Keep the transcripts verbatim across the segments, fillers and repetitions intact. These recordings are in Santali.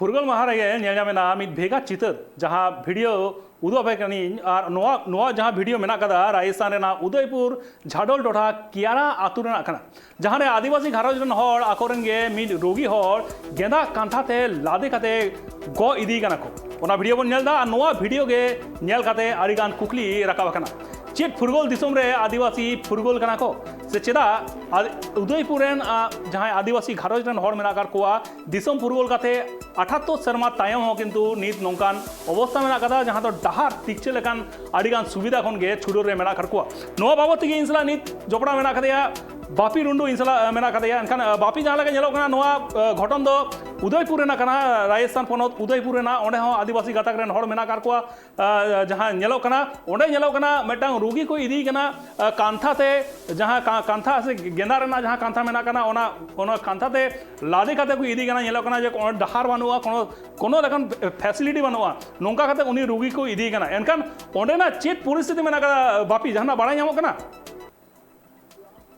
ᱯᱷᱩᱨᱜᱟᱹᱞ ᱢᱟᱦᱟ ᱨᱮᱜᱮ ᱧᱮᱞ ᱧᱟᱢ ᱮᱱᱟ ᱢᱤᱫ ᱵᱷᱮᱜᱟᱨ ᱪᱤᱛᱟᱹᱨ, ᱡᱟᱦᱟᱸ ᱵᱷᱤᱰᱤᱭᱳ ᱩᱫᱩᱜ ᱟᱯᱮ ᱠᱟᱹᱱᱟᱹᱧ᱾ ᱟᱨ ᱱᱚᱣᱟ ᱱᱚᱣᱟ ᱡᱟᱦᱟᱸ ᱵᱷᱤᱰᱤᱭᱳ ᱢᱮᱱᱟᱜ ᱠᱟᱫᱟ, ᱨᱟᱡᱚᱥᱛᱷᱟᱱ ᱨᱮᱱᱟᱜ ᱩᱫᱚᱭᱯᱩᱨ ᱡᱷᱟᱰᱚᱞ ᱴᱚᱴᱷᱟ ᱠᱤᱭᱟᱨᱟ ᱟᱹᱛᱩ ᱨᱮᱱᱟᱜ ᱠᱟᱱᱟ, ᱡᱟᱦᱟᱸ ᱨᱮ ᱟᱹᱫᱤᱵᱟᱹᱥᱤ ᱜᱷᱟᱨᱚᱸᱡᱽ ᱨᱮᱱ ᱦᱚᱲ ᱟᱠᱚᱨᱮᱱ ᱜᱮ ᱢᱤᱫ ᱨᱳᱜᱤ ᱦᱚᱲ ᱜᱮᱸᱫᱟᱜ ᱠᱟᱱᱛᱷᱟ ᱛᱮ ᱞᱟᱫᱮ ᱠᱟᱛᱮ ᱜᱚᱜ ᱤᱫᱤᱭ ᱠᱟᱱᱟ ᱠᱚ᱾ ᱚᱱᱟ ᱵᱷᱤᱰᱤᱭᱳ ᱵᱚᱱ ᱧᱮᱞ ᱮᱫᱟ, ᱟᱨ ᱱᱚᱣᱟ ᱵᱷᱤᱰᱤᱭᱳ ᱜᱮ ᱧᱮᱞ ᱠᱟᱛᱮ ᱟᱹᱰᱤ ᱜᱟᱱ ᱠᱩᱠᱞᱤ ᱨᱟᱠᱟᱵ ᱟᱠᱟᱱᱟ᱾ ᱪᱮᱫ ᱯᱷᱩᱨᱜᱟᱹᱞ ᱫᱤᱥᱚᱢ ᱨᱮ ᱟᱹᱫᱤᱵᱟᱹᱥᱤ ᱯᱷᱩᱨᱜᱟᱹᱞ ᱠᱟᱱᱟ ᱠᱚ? ᱥᱮ ᱪᱮᱫᱟᱜ ᱟᱫ-, ᱩᱫᱚᱭᱯᱩᱨ ᱨᱮᱱ, ᱟ, ᱡᱟᱦᱟᱸᱭ ᱟᱹᱫᱤᱵᱟᱹᱥᱤ ᱜᱷᱟᱨᱚᱸᱡᱽ ᱨᱮᱱ ᱦᱚᱲ ᱢᱮᱱᱟᱜ ᱟᱠᱟᱫ ᱠᱚᱣᱟ, ᱫᱤᱥᱚᱢ ᱯᱷᱩᱨᱜᱟᱹᱞ ᱠᱟᱛᱮ ᱟᱴᱷᱟᱛᱛᱳᱨ ᱥᱮᱨᱢᱟ ᱛᱟᱭᱚᱢ ᱦᱚᱸ ᱠᱤᱱᱛᱩ ᱱᱤᱛ ᱱᱚᱝᱠᱟᱱ ᱚᱵᱚᱥᱛᱟ ᱢᱮᱱᱟᱜ ᱟᱠᱟᱫᱟ, ᱡᱟᱦᱟᱸ ᱫᱚ ᱰᱟᱦᱟᱨ ᱛᱤᱠᱪᱟᱹ ᱞᱮᱠᱟᱱ ᱟᱹᱰᱤ ᱜᱟᱱ ᱥᱩᱵᱤᱫᱷᱟ ᱠᱷᱚᱱ ᱜᱮ ᱪᱷᱩᱰᱟᱹᱨ ᱨᱮ ᱢᱮᱱᱟᱜ ᱟᱠᱟᱫ ᱠᱚᱣᱟ᱾ ᱱᱚᱣᱟ ᱵᱟᱵᱚᱛ ᱛᱮᱜᱮ ᱤᱧ ᱥᱟᱞᱟᱜ ᱱᱤᱛ ᱡᱚᱯᱲᱟᱣ ᱢᱮᱱᱟᱜ ᱟᱠᱟᱫᱮᱭᱟ ᱵᱟᱯᱤ ᱴᱩᱰᱩ, ᱤᱧ ᱥᱟᱞᱟᱜ, ᱟ, ᱢᱮᱱᱟᱜ ᱟᱠᱟᱫᱮᱭᱟ᱾ ᱮᱱᱠᱷᱟᱱ, ᱟ, ᱵᱟᱯᱤ, ᱡᱟᱦᱟᱸ ᱞᱮᱠᱟ ᱧᱮᱞᱚᱜ ᱠᱟᱱᱟ, ᱱᱚᱣᱟ, ᱟ, ᱜᱷᱚᱴᱚᱱ ᱫᱚ ᱩᱫᱚᱭᱯᱩᱨ ᱨᱮᱱᱟᱜ ᱠᱟᱱᱟ, ᱨᱟᱡᱚᱥᱛᱷᱟᱱ ᱯᱚᱱᱚᱛ ᱩᱫᱚᱭᱯᱩᱨ ᱨᱮᱱᱟᱜ᱾ ᱚᱸᱰᱮ ᱦᱚᱸ ᱟᱹᱫᱤᱵᱟᱹᱥᱤ ᱜᱟᱛᱟᱠ ᱨᱮᱱ ᱦᱚᱲ ᱢᱮᱱᱟᱜ ᱟᱠᱟᱫ ᱠᱚᱣᱟ᱾ ᱟ, ᱡᱟᱦᱟᱸ ᱧᱮᱞᱚᱜ ᱠᱟᱱᱟ, ᱚᱸᱰᱮ ᱧᱮᱞᱚᱜ ᱠᱟᱱᱟ ᱢᱤᱫᱴᱟᱝ ᱨᱩᱜᱤ ᱠᱚ ᱤᱫᱤᱭᱮ ᱠᱟᱱᱟ, ᱟ, ᱠᱟᱱᱛᱷᱟ ᱛᱮ, ᱡᱟᱦᱟᱸ ᱠᱟ-, ᱠᱟᱱᱛᱷᱟ ᱥᱮ ᱜᱮᱸᱫᱟᱜ ᱨᱮᱱᱟᱜ ᱡᱟᱦᱟᱸ ᱠᱟᱱᱛᱷᱟ ᱢᱮᱱᱟᱜ ᱠᱟᱱᱟ, ᱚᱱᱟ, ᱚᱱᱟ ᱠᱟᱱᱛᱷᱟ ᱛᱮ ᱞᱟᱫᱮ ᱠᱟᱛᱮ ᱠᱚ ᱤᱫᱤᱭᱮ ᱠᱟᱱᱟ᱾ ᱧᱮᱞᱚᱜ ᱠᱟᱱᱟ ᱡᱮ ᱚᱸᱰᱮ ᱰᱟᱦᱟᱨ ᱵᱟᱹᱱᱩᱜᱼᱟ, ᱠᱳᱱᱳ, ᱠᱳᱱᱳ ᱞᱮᱠᱟᱱ facility ᱵᱟᱹᱱᱩᱜᱼᱟ᱾ ᱱᱚᱝᱠᱟ ᱠᱟᱛᱮ ᱩᱱᱤ ᱨᱩᱜᱤ ᱠᱚ ᱤᱫᱤᱭᱮ ᱠᱟᱱᱟ᱾ ᱮᱱᱠᱷᱟᱱ ᱚᱸᱰᱮᱱᱟᱜ ᱪᱮᱫ ᱯᱚᱨᱤᱥᱛᱷᱤᱛᱤ ᱢᱮᱱᱟᱜ ᱠᱟᱫᱟ, ᱵᱟᱯᱤ, ᱡᱟᱦᱟᱱᱟᱜ ᱵᱟᱲᱟᱭ ᱧᱟᱢᱚᱜ ᱠᱟᱱᱟ?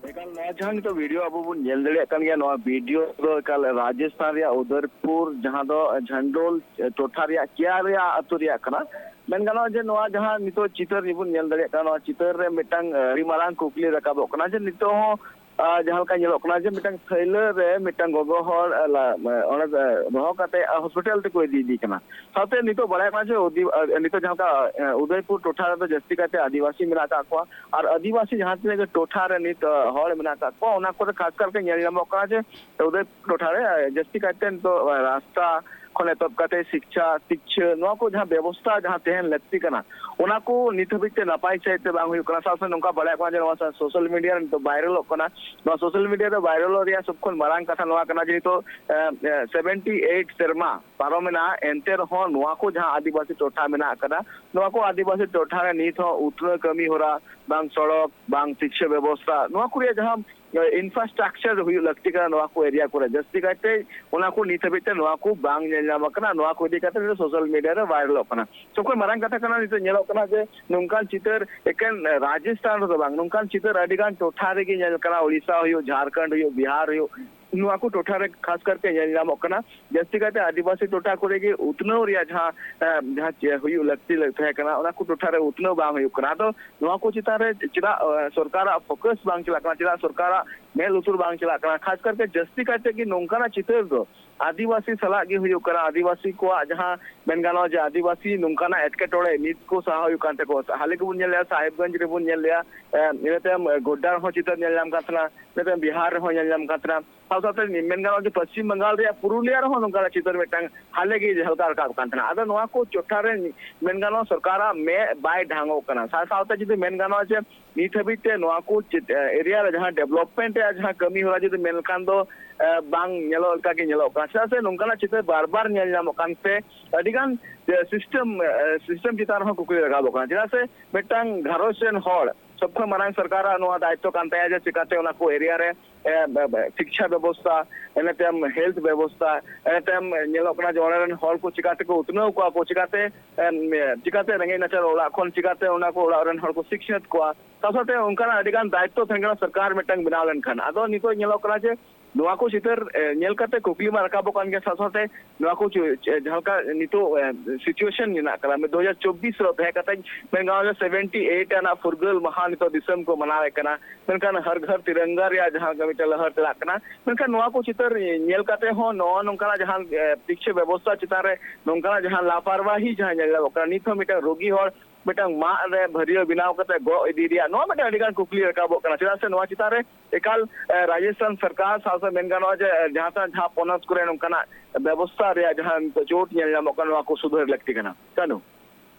ᱮᱠᱟᱞ, ᱱᱚᱣᱟ ᱡᱟᱦᱟᱸ ᱱᱤᱛᱚᱜ ᱵᱷᱤᱰᱤᱭᱳ ᱟᱵᱚ ᱵᱚᱱ ᱧᱮᱞ ᱫᱟᱲᱮᱭᱟᱜ ᱠᱟᱱ ᱜᱮᱭᱟ, ᱱᱚᱣᱟ ᱵᱷᱤᱰᱤᱭᱳ ᱫᱚ ᱮᱠᱟᱞ ᱨᱟᱡᱚᱥᱛᱷᱟᱱ ᱨᱮᱭᱟᱜ ᱩᱫᱚᱭᱯᱩᱨ, ᱡᱟᱦᱟᱸ ᱫᱚ ᱡᱷᱟᱱᱰᱳᱞ ᱴᱚᱴᱷᱟ ᱨᱮᱭᱟᱜ ᱠᱤᱭᱟᱨᱤᱭᱟ ᱟᱹᱛᱩ ᱨᱮᱭᱟᱜ ᱠᱟᱱᱟ᱾ ᱢᱮᱱ ᱜᱟᱱᱚᱜᱼᱟ ᱡᱮ ᱱᱚᱣᱟ ᱡᱟᱦᱟᱸ ᱱᱤᱛᱚᱜ ᱪᱤᱛᱟᱹᱨ ᱨᱮᱵᱚᱱ ᱧᱮᱞ ᱫᱟᱲᱮᱭᱟᱜ ᱠᱟᱱᱟ, ᱱᱚᱣᱟ ᱪᱤᱛᱟᱹᱨ ᱨᱮ ᱢᱤᱫᱴᱟᱝ, ᱟᱹᱰᱤ ᱢᱟᱨᱟᱝ ᱠᱩᱠᱞᱤ ᱨᱟᱠᱟᱵᱚᱜ ᱠᱟᱱᱟ ᱡᱮ ᱱᱤᱛᱚᱜ ᱦᱚᱸ, ᱟ, ᱡᱟᱦᱟᱸ ᱞᱮᱠᱟ ᱧᱮᱞᱚᱜ ᱠᱟᱱᱟ ᱡᱮ ᱢᱤᱫᱴᱟᱝ ᱛᱷᱟᱹᱭᱞᱟᱹ ᱨᱮ ᱢᱤᱫᱴᱟᱝ ᱜᱚᱜᱚ ᱦᱚᱲ, ᱟ, ᱞᱟ-, ᱚᱸᱰᱮ, ᱟ, ᱫᱚᱦᱚ ᱠᱟᱛᱮ, ᱟ, ᱦᱚᱥᱯᱤᱴᱟᱞ ᱛᱮᱠᱚ ᱤᱫᱤᱭᱮᱫᱮ ᱠᱟᱱᱟ᱾ ᱥᱟᱶᱛᱮ ᱱᱤᱛᱚᱜ ᱵᱟᱲᱟᱭᱚᱜ ᱠᱟᱱᱟ ᱡᱮ ᱩᱫᱤ-, ᱟ, ᱱᱤᱛᱚᱜ ᱡᱟᱦᱟᱸ ᱞᱮᱠᱟ, ᱟ, ᱩᱫᱚᱭᱯᱩᱨ ᱴᱚᱴᱷᱟ ᱨᱮᱫᱚ ᱡᱟᱹᱥᱛᱤ ᱠᱟᱭᱛᱮ ᱟᱹᱫᱤᱵᱟᱹᱥᱤ ᱢᱮᱱᱟᱜ ᱟᱠᱟᱫ ᱠᱚᱣᱟ᱾ ᱟᱨ ᱟᱹᱫᱤᱵᱟᱹᱥᱤ ᱡᱟᱦᱟᱸ ᱛᱤᱱᱟᱹᱜ ᱜᱮ ᱴᱚᱴᱷᱟ ᱨᱮ ᱱᱤᱛ, ᱟ, ᱦᱚᱲ ᱢᱮᱱᱟᱜ ᱟᱠᱟᱫ ᱠᱚᱣᱟ, ᱚᱱᱟ ᱠᱚᱨᱮ ᱠᱷᱟᱥ ᱠᱟᱨᱛᱮ ᱧᱮᱞ ᱧᱟᱢᱚᱜ ᱠᱟᱱᱟ ᱡᱮ ᱩᱫᱚᱭᱯᱩᱨ ᱴᱚᱴᱷᱟ ᱨᱮ, ᱟ, ᱡᱟᱹᱥᱛᱤ ᱠᱟᱭᱛᱮ ᱱᱤᱛᱚᱜ, ᱟ, ᱨᱟᱥᱛᱟ ᱠᱷᱚᱱ ᱮᱛᱚᱦᱚᱵ ᱠᱟᱛᱮ ᱥᱤᱠᱪᱷᱟ, ᱥᱤᱠᱪᱷᱟᱹ, ᱱᱚᱣᱟ ᱠᱚ ᱡᱟᱦᱟᱸ ᱵᱮᱵᱚᱥᱛᱷᱟ ᱡᱟᱦᱟᱸ ᱛᱟᱦᱮᱱ ᱞᱟᱹᱠᱛᱤ ᱠᱟᱱᱟ, ᱚᱱᱟ ᱠᱚ ᱱᱤᱛ ᱦᱟᱹᱵᱤᱡ ᱛᱮ ᱱᱟᱯᱟᱭ ᱥᱟᱺᱦᱤᱡ ᱛᱮ ᱵᱟᱝ ᱦᱩᱭᱩᱜ ᱠᱟᱱᱟ᱾ ᱥᱟᱶ ᱥᱟᱶ ᱱᱚᱝᱠᱟ ᱵᱟᱲᱟᱭᱚᱜ ᱠᱟᱱᱟ ᱡᱮ ᱱᱚᱣᱟ ᱥᱳᱥᱟᱞ ᱢᱤᱰᱤᱭᱟ ᱨᱮ ᱱᱤᱛᱚᱜ ᱵᱷᱟᱭᱨᱟᱞᱚᱜ ᱠᱟᱱᱟ᱾ ᱱᱚᱣᱟ ᱥᱳᱥᱟᱞ ᱢᱤᱰᱤᱭᱟ ᱨᱮ ᱵᱷᱟᱭᱨᱟᱞᱚᱜ ᱨᱮᱭᱟᱜ ᱥᱚᱵ ᱠᱷᱚᱱ ᱢᱟᱨᱟᱝ ᱠᱟᱛᱷᱟ ᱱᱚᱣᱟ ᱠᱟᱱᱟ ᱡᱮ ᱱᱤᱛᱚᱜ, ᱮ, ᱮ, ᱥᱮᱵᱷᱮᱱᱴᱤ ᱮᱭᱤᱴ ᱥᱮᱨᱢᱟ ᱯᱟᱨᱚᱢᱮᱱᱟ, ᱮᱱᱛᱮ ᱨᱮᱦᱚᱸ ᱱᱚᱣᱟ ᱠᱚ ᱡᱟᱦᱟᱸ ᱟᱹᱫᱤᱵᱟᱹᱥᱤ ᱴᱚᱴᱷᱟ ᱢᱮᱱᱟᱜ ᱟᱠᱟᱫᱟ, ᱱᱚᱣᱟ ᱠᱚ ᱟᱹᱫᱤᱵᱟᱹᱥᱤ ᱴᱚᱴᱷᱟ ᱨᱮ ᱱᱤᱛ ᱦᱚᱸ ᱩᱛᱱᱟᱹᱣ ᱠᱟᱹᱢᱤ ᱦᱚᱨᱟ, ᱵᱟᱝ ᱥᱚᱲᱚᱠ, ᱵᱟᱝ ᱥᱤᱠᱪᱷᱟ ᱵᱮᱵᱚᱥᱛᱷᱟ, ᱱᱚᱣᱟ ᱠᱚ ᱨᱮᱭᱟᱜ ᱡᱟᱦᱟᱸ, ᱮ, ᱤᱱᱯᱷᱨᱟᱥᱴᱨᱟᱠᱪᱟᱨ ᱦᱩᱭᱩᱜ ᱞᱟᱹᱠᱛᱤ ᱠᱟᱱᱟ ᱱᱚᱣᱟ ᱠᱚ ᱮᱨᱤᱭᱟ ᱠᱚᱨᱮ, ᱡᱟᱹᱥᱛᱤ ᱠᱟᱭᱛᱮ ᱚᱱᱟ ᱠᱚ ᱱᱤᱛ ᱦᱟᱹᱵᱤᱡ ᱛᱮ ᱱᱚᱣᱟ ᱠᱚ ᱵᱟᱝ ᱧᱮᱞ ᱧᱟᱢ ᱟᱠᱟᱱᱟ᱾ ᱱᱚᱣᱟ ᱠᱚ ᱤᱫᱤ ᱠᱟᱛᱮ ᱱᱤᱛᱚᱜ ᱥᱳᱥᱟᱞ ᱢᱤᱰᱤᱭᱟ ᱨᱮ ᱵᱷᱟᱭᱨᱟᱞᱚᱜ ᱠᱟᱱᱟ᱾ ᱥᱚᱵ ᱠᱷᱚᱱ ᱢᱟᱨᱟᱝ ᱠᱟᱛᱷᱟ ᱠᱟᱱᱟ, ᱱᱤᱛᱚᱜ ᱧᱮᱞᱚᱜ ᱠᱟᱱᱟ ᱡᱮ ᱱᱚᱝᱠᱟᱱ ᱪᱤᱛᱟᱹᱨ ᱮᱠᱮᱱ ᱨᱟᱡᱚᱥᱛᱷᱟᱱ ᱨᱮᱫᱚ ᱵᱟᱝ, ᱱᱚᱝᱠᱟᱱ ᱪᱤᱛᱟᱹᱨ ᱟᱹᱰᱤ ᱜᱟᱱ ᱴᱚᱴᱷᱟ ᱨᱮᱜᱮ ᱧᱮᱞ ᱠᱟᱱᱟ, ᱳᱰᱤᱥᱟ ᱦᱩᱭᱩᱜ, ᱡᱷᱟᱲᱠᱷᱚᱸᱰ ᱦᱩᱭᱩᱜ, ᱵᱤᱦᱟᱨ ᱦᱩᱭᱩᱜ, ᱱᱚᱣᱟ ᱠᱚ ᱴᱚᱴᱷᱟ ᱨᱮ ᱠᱷᱟᱥ ᱠᱟᱨᱛᱮ ᱧᱮᱞ ᱧᱟᱢᱚᱜ ᱠᱟᱱᱟ᱾ ᱡᱟᱹᱥᱛᱤ ᱠᱟᱭᱛᱮ ᱟᱹᱫᱤᱵᱟᱹᱥᱤ ᱴᱚᱴᱷᱟ ᱠᱚᱨᱮ ᱜᱮ ᱩᱛᱱᱟᱹᱣ ᱨᱮᱭᱟᱜ ᱡᱟᱦᱟᱸ, ᱮ, ᱡᱟᱦᱟᱸ ᱪᱮ ᱦᱩᱭᱩᱜ ᱞᱟᱹᱠᱛᱤ ᱞᱟᱹᱠ-, ᱛᱟᱦᱮᱸ ᱠᱟᱱᱟ, ᱚᱱᱟ ᱠᱚ ᱴᱚᱴᱷᱟ ᱨᱮ ᱩᱛᱱᱟᱹᱣ ᱵᱟᱝ ᱦᱩᱭᱩᱜ ᱠᱟᱱᱟ᱾ ᱟᱫᱚ ᱱᱚᱣᱟ ᱠᱚ ᱪᱮᱛᱟᱱ ᱨᱮ ᱪᱮᱫᱟᱜ, ᱮ, ᱥᱚᱨᱠᱟᱨᱟᱜ ᱯᱷᱳᱠᱟᱥ ᱵᱟᱝ ᱪᱟᱞᱟᱜ ᱠᱟᱱᱟ, ᱪᱮᱫᱟᱜ ᱥᱚᱨᱠᱟᱨᱟᱜ ᱢᱮᱫ ᱞᱩᱛᱩᱨ ᱵᱟᱝ ᱪᱟᱞᱟᱜ ᱠᱟᱱᱟ? ᱠᱷᱟᱥ ᱠᱟᱨᱛᱮ ᱡᱟᱹᱥᱛᱤ ᱠᱟᱭᱛᱮ ᱜᱮ ᱱᱚᱝᱠᱟᱱᱟᱜ ᱪᱤᱛᱟᱹᱨ ᱫᱚ ᱟᱹᱫᱤᱵᱟᱹᱥᱤ ᱥᱟᱞᱟᱜ ᱜᱮ ᱦᱩᱭᱩᱜ ᱠᱟᱱᱟ᱾ ᱟᱹᱫᱤᱵᱟᱹᱥᱤ ᱠᱚᱣᱟᱜ ᱡᱟᱦᱟᱸ ᱢᱮᱱ ᱜᱟᱱᱚᱜᱼᱟ ᱡᱮ ᱟᱹᱫᱤᱵᱟᱹᱥᱤ ᱱᱚᱝᱠᱟᱱᱟᱜ ᱮᱴᱠᱮᱴᱚᱬᱮ ᱱᱤᱛ ᱠᱚ ᱥᱟᱦᱟᱣ ᱦᱩᱭᱩᱜ ᱠᱟᱱ ᱛᱟᱠᱚᱣᱟ᱾ ᱦᱟᱞᱮ ᱜᱮᱵᱚᱱ ᱧᱮᱞ ᱞᱮᱜᱼᱟ, ᱥᱟᱦᱮᱵᱽᱜᱚᱸᱡᱽ ᱨᱮᱵᱚᱱ ᱧᱮᱞ ᱞᱮᱜᱼᱟ, ᱮ, ᱤᱱᱟᱹ ᱛᱟᱭᱚᱢ, ᱮ, ᱜᱳᱰᱰᱟ ᱨᱮᱦᱚᱸ ᱪᱤᱛᱟᱹᱨ ᱧᱮᱞ ᱧᱟᱢ ᱠᱟᱱ ᱛᱟᱦᱮᱱᱟ, ᱤᱱᱟᱹ ᱛᱟᱭᱚᱢ ᱵᱤᱦᱟᱨ ᱨᱮᱦᱚᱸ ᱧᱮᱞ ᱧᱟᱢ ᱠᱟᱱ ᱛᱟᱦᱮᱱᱟ᱾ ᱥᱟᱶ ᱥᱟᱶᱛᱮ ᱢᱮᱱ ᱜᱟᱱᱚᱜᱼᱟ ᱡᱮ ᱯᱚᱥᱪᱤᱢ ᱵᱟᱝᱜᱟᱞ ᱨᱮᱭᱟᱜ ᱯᱩᱨᱩᱞᱤᱭᱟ ᱨᱮᱦᱚᱸ ᱱᱚᱝᱠᱟᱱᱟᱜ ᱪᱤᱛᱟᱹᱨ ᱢᱤᱫᱴᱟᱝ ᱦᱟᱞᱮ ᱜᱮ ᱡᱷᱟᱞᱠᱟᱣ ᱨᱟᱠᱟᱵ ᱠᱟᱱ ᱛᱟᱦᱮᱱᱟ᱾ ᱟᱫᱚ ᱱᱚᱣᱟ ᱠᱚ ᱴᱚᱴᱷᱟ ᱨᱮ ᱢᱮᱱ ᱜᱟᱱᱚᱜᱼᱟ ᱥᱚᱨᱠᱟᱨᱟᱜ ᱢᱮᱫ ᱵᱟᱭ ᱰᱷᱟᱝᱚᱜ ᱠᱟᱱᱟ᱾ ᱥᱟᱶ ᱥᱟᱶᱛᱮ ᱡᱩᱫᱤ ᱢᱮᱱ ᱜᱟᱱᱚᱜᱼᱟ ᱡᱮ ᱱᱤᱛ ᱦᱟᱹᱵᱤᱡ ᱛᱮ ᱱᱚᱣᱟ ᱠᱚ ᱪᱮᱫ, ᱮ, ᱮᱨᱤᱭᱟ ᱨᱮ ᱡᱟᱦᱟᱸ ᱰᱮᱵᱷᱞᱚᱯᱢᱮᱱᱴ ᱨᱮᱭᱟᱜ ᱡᱟᱦᱟᱸ ᱠᱟᱹᱢᱤ ᱦᱚᱨᱟ ᱡᱩᱫᱤ ᱢᱮᱱ ᱞᱮᱠᱷᱟᱱ ᱫᱚ, ᱮ, ᱵᱟᱝ ᱧᱮᱞᱚᱜ ᱞᱮᱠᱟ ᱜᱮ ᱧᱮᱞᱚᱜ ᱠᱟᱱᱟ᱾ ᱪᱮᱫᱟᱜ ᱥᱮ ᱱᱚᱝᱠᱟᱱᱟᱜ ᱪᱤᱛᱟᱹᱨ ᱵᱟᱨ ᱵᱟᱨ ᱧᱮᱞ ᱧᱟᱢᱚᱜ ᱠᱟᱱ ᱛᱮ ᱟᱹᱰᱤᱜᱟᱱ, ᱮ, ᱥᱤᱥᱴᱮᱢ, ᱮ, ᱥᱤᱥᱴᱮᱢ ᱪᱮᱛᱟᱱ ᱨᱮᱦᱚᱸ ᱠᱩᱠᱞᱤ ᱨᱟᱠᱟᱵᱚᱜ ᱠᱟᱱᱟ᱾ ᱪᱮᱫᱟᱜ ᱥᱮ ᱢᱤᱫᱴᱟᱝ ᱜᱷᱟᱨᱚᱸᱡᱽ ᱨᱮᱱ ᱦᱚᱲ ᱥᱚᱵ ᱠᱷᱚᱱ ᱢᱟᱨᱟᱝ ᱥᱚᱨᱠᱟᱨᱟᱜ ᱱᱚᱣᱟ ᱫᱟᱭᱤᱛᱛᱚ ᱠᱟᱱ ᱛᱟᱭᱟ ᱡᱮ ᱪᱤᱠᱟᱛᱮ ᱚᱱᱟ ᱠᱚ ᱮᱨᱤᱭᱟ ᱨᱮ, ᱮ, ᱵ-, ᱵ-, ᱥᱤᱠᱪᱷᱟ ᱵᱮᱵᱚᱥᱛᱷᱟ, ᱤᱱᱟᱹ ᱛᱟᱭᱚᱢ ᱦᱮᱞᱛᱷ ᱵᱮᱵᱚᱥᱛᱷᱟ, ᱤᱱᱟᱹ ᱛᱟᱭᱚᱢ ᱧᱮᱞᱚᱜ ᱠᱟᱱᱟ ᱡᱮ ᱚᱸᱰᱮ ᱨᱮᱱ ᱦᱚᱲ ᱠᱚ ᱪᱤᱠᱟ ᱛᱮᱠᱚ ᱩᱛᱱᱟᱹᱣ ᱠᱚᱣᱟ ᱠᱚ, ᱪᱤᱠᱟᱛᱮ, ᱮᱢ, ᱪᱤᱠᱟᱛᱮ ᱨᱮᱸᱜᱮᱡ ᱱᱟᱪᱟᱨ ᱚᱲᱟᱜ ᱠᱷᱚᱱ ᱪᱤᱠᱟᱛᱮ ᱚᱱᱟ ᱠᱚ ᱚᱲᱟᱜ ᱨᱮᱱ ᱦᱚᱲ ᱠᱚ ᱥᱤᱠᱷᱱᱟᱹᱛ ᱠᱚᱣᱟ, ᱥᱟᱶ ᱥᱟᱶᱛᱮ ᱚᱱᱠᱟᱱᱟᱜ ᱟᱹᱰᱤ ᱜᱟᱱ ᱫᱟᱭᱤᱛᱛᱚ ᱛᱟᱦᱮᱱ ᱠᱟᱱᱟ ᱥᱚᱨᱠᱟᱨ ᱢᱤᱫᱴᱟᱝ ᱵᱮᱱᱟᱣ ᱞᱮᱱᱠᱷᱟᱱ᱾ ᱟᱫᱚ ᱱᱤᱛᱚᱜ ᱧᱮᱞᱚᱜ ᱠᱟᱱᱟ ᱡᱮ ᱱᱚᱣᱟ ᱠᱚ ᱪᱤᱛᱟᱹᱨ, ᱮ, ᱧᱮᱞ ᱠᱟᱛᱮ ᱠᱩᱠᱞᱤ ᱢᱟ ᱨᱟᱠᱟᱵᱚᱜ ᱠᱟᱱ ᱜᱮᱭᱟ, ᱥᱟᱶ ᱥᱟᱶᱛᱮ ᱱᱚᱣᱟ ᱠᱚ ᱪᱮ-, ᱪᱮ-, ᱡᱟᱦᱟᱸ ᱞᱮᱠᱟ ᱱᱤᱛᱚᱜ, ᱮ, ᱥᱤᱪᱩᱭᱮᱥᱚᱱ ᱢᱮᱱᱟᱜ ᱠᱟᱫᱟ, ᱫᱩ ᱦᱟᱡᱟᱨ ᱪᱚᱵᱵᱤᱥ ᱨᱮ ᱛᱟᱦᱮᱸ ᱠᱟᱛᱮ ᱢᱮᱱ ᱜᱟᱱᱚᱜᱼᱟ ᱡᱮ ᱥᱮᱵᱷᱮᱱᱴᱤ ᱮᱭᱤᱴ ᱟᱱᱟᱜ ᱯᱷᱩᱨᱜᱟᱹᱞ ᱢᱟᱦᱟ ᱱᱤᱛᱚᱜ ᱫᱤᱥᱚᱢ ᱠᱚ ᱢᱟᱱᱟᱣᱮᱫ ᱠᱟᱱᱟ, ᱢᱮᱱᱠᱷᱟᱱ ᱦᱟᱨ ᱜᱷᱟᱨ ᱛᱤᱨᱟᱝᱜᱟ ᱨᱮᱭᱟᱜ ᱡᱟᱦᱟᱸ ᱢᱤᱫᱴᱮᱱ ᱞᱟᱦᱟᱨ ᱪᱟᱞᱟᱜ ᱠᱟᱱᱟ, ᱢᱮᱱᱠᱷᱟᱱ ᱱᱚᱣᱟ ᱠᱚ ᱪᱤᱛᱟᱹᱨ ᱧᱮᱞ ᱠᱟᱛᱮ ᱦᱚᱸ ᱱᱚᱜᱼᱚ ᱱᱚᱝᱠᱟᱱᱟᱜ ᱡᱟᱦᱟᱸ, ᱮ, ᱥᱤᱠᱪᱷᱟ ᱵᱮᱵᱚᱥᱛᱷᱟ ᱪᱮᱛᱟᱱ ᱨᱮ ᱱᱚᱝᱠᱟᱱᱟᱜ ᱡᱟᱦᱟᱸ ᱞᱟᱯᱟᱨᱣᱟᱦᱤ ᱡᱟᱦᱟᱸ ᱧᱮᱞ ᱧᱟᱢᱚᱜ ᱠᱟᱱᱟ, ᱱᱤᱛ ᱦᱚᱸ ᱢᱤᱫᱴᱟᱝ ᱨᱳᱜᱤ ᱦᱚᱲ ᱢᱤᱫᱴᱟᱝ ᱢᱟᱫ ᱨᱮ ᱵᱷᱟᱹᱨᱭᱟᱹ ᱵᱮᱱᱟᱣ ᱠᱟᱛᱮ ᱜᱚᱜ ᱤᱫᱤ ᱨᱮᱭᱟᱜ ᱱᱚᱣᱟ ᱢᱤᱫᱴᱟᱝ ᱟᱹᱰᱤ ᱜᱟᱱ ᱠᱩᱠᱞᱤ ᱨᱟᱠᱟᱵᱚᱜ ᱠᱟᱱᱟ᱾ ᱪᱮᱫᱟᱜ ᱥᱮ ᱱᱚᱣᱟ ᱪᱮᱛᱟᱱ ᱨᱮ ᱮᱠᱟᱞ, ᱮ, ᱨᱟᱡᱚᱥᱛᱷᱟᱱ ᱥᱚᱨᱠᱟᱨ ᱥᱟᱶ ᱥᱮ ᱢᱮᱱ ᱜᱟᱱᱚᱜᱼᱟ ᱡᱮ, ᱮ, ᱡᱟᱦᱟᱸ ᱥᱟᱶ ᱡᱟᱦᱟᱸ ᱯᱚᱱᱚᱛ ᱠᱚᱨᱮ ᱱᱚᱝᱠᱟᱱᱟᱜ ᱵᱮᱵᱚᱥᱛᱷᱟ ᱨᱮᱭᱟᱜ ᱡᱟᱦᱟᱸ ᱱᱤᱛᱚᱜ ᱪᱳᱴ ᱧᱮᱞ ᱧᱟᱢᱚᱜ ᱠᱟᱱᱟ, ᱱᱚᱣᱟ ᱠᱚ ᱥᱩᱫᱷᱟᱹᱨ ᱞᱟᱹᱠᱛᱤ ᱠᱟᱱᱟ᱾ ᱠᱟᱹᱱᱩ᱾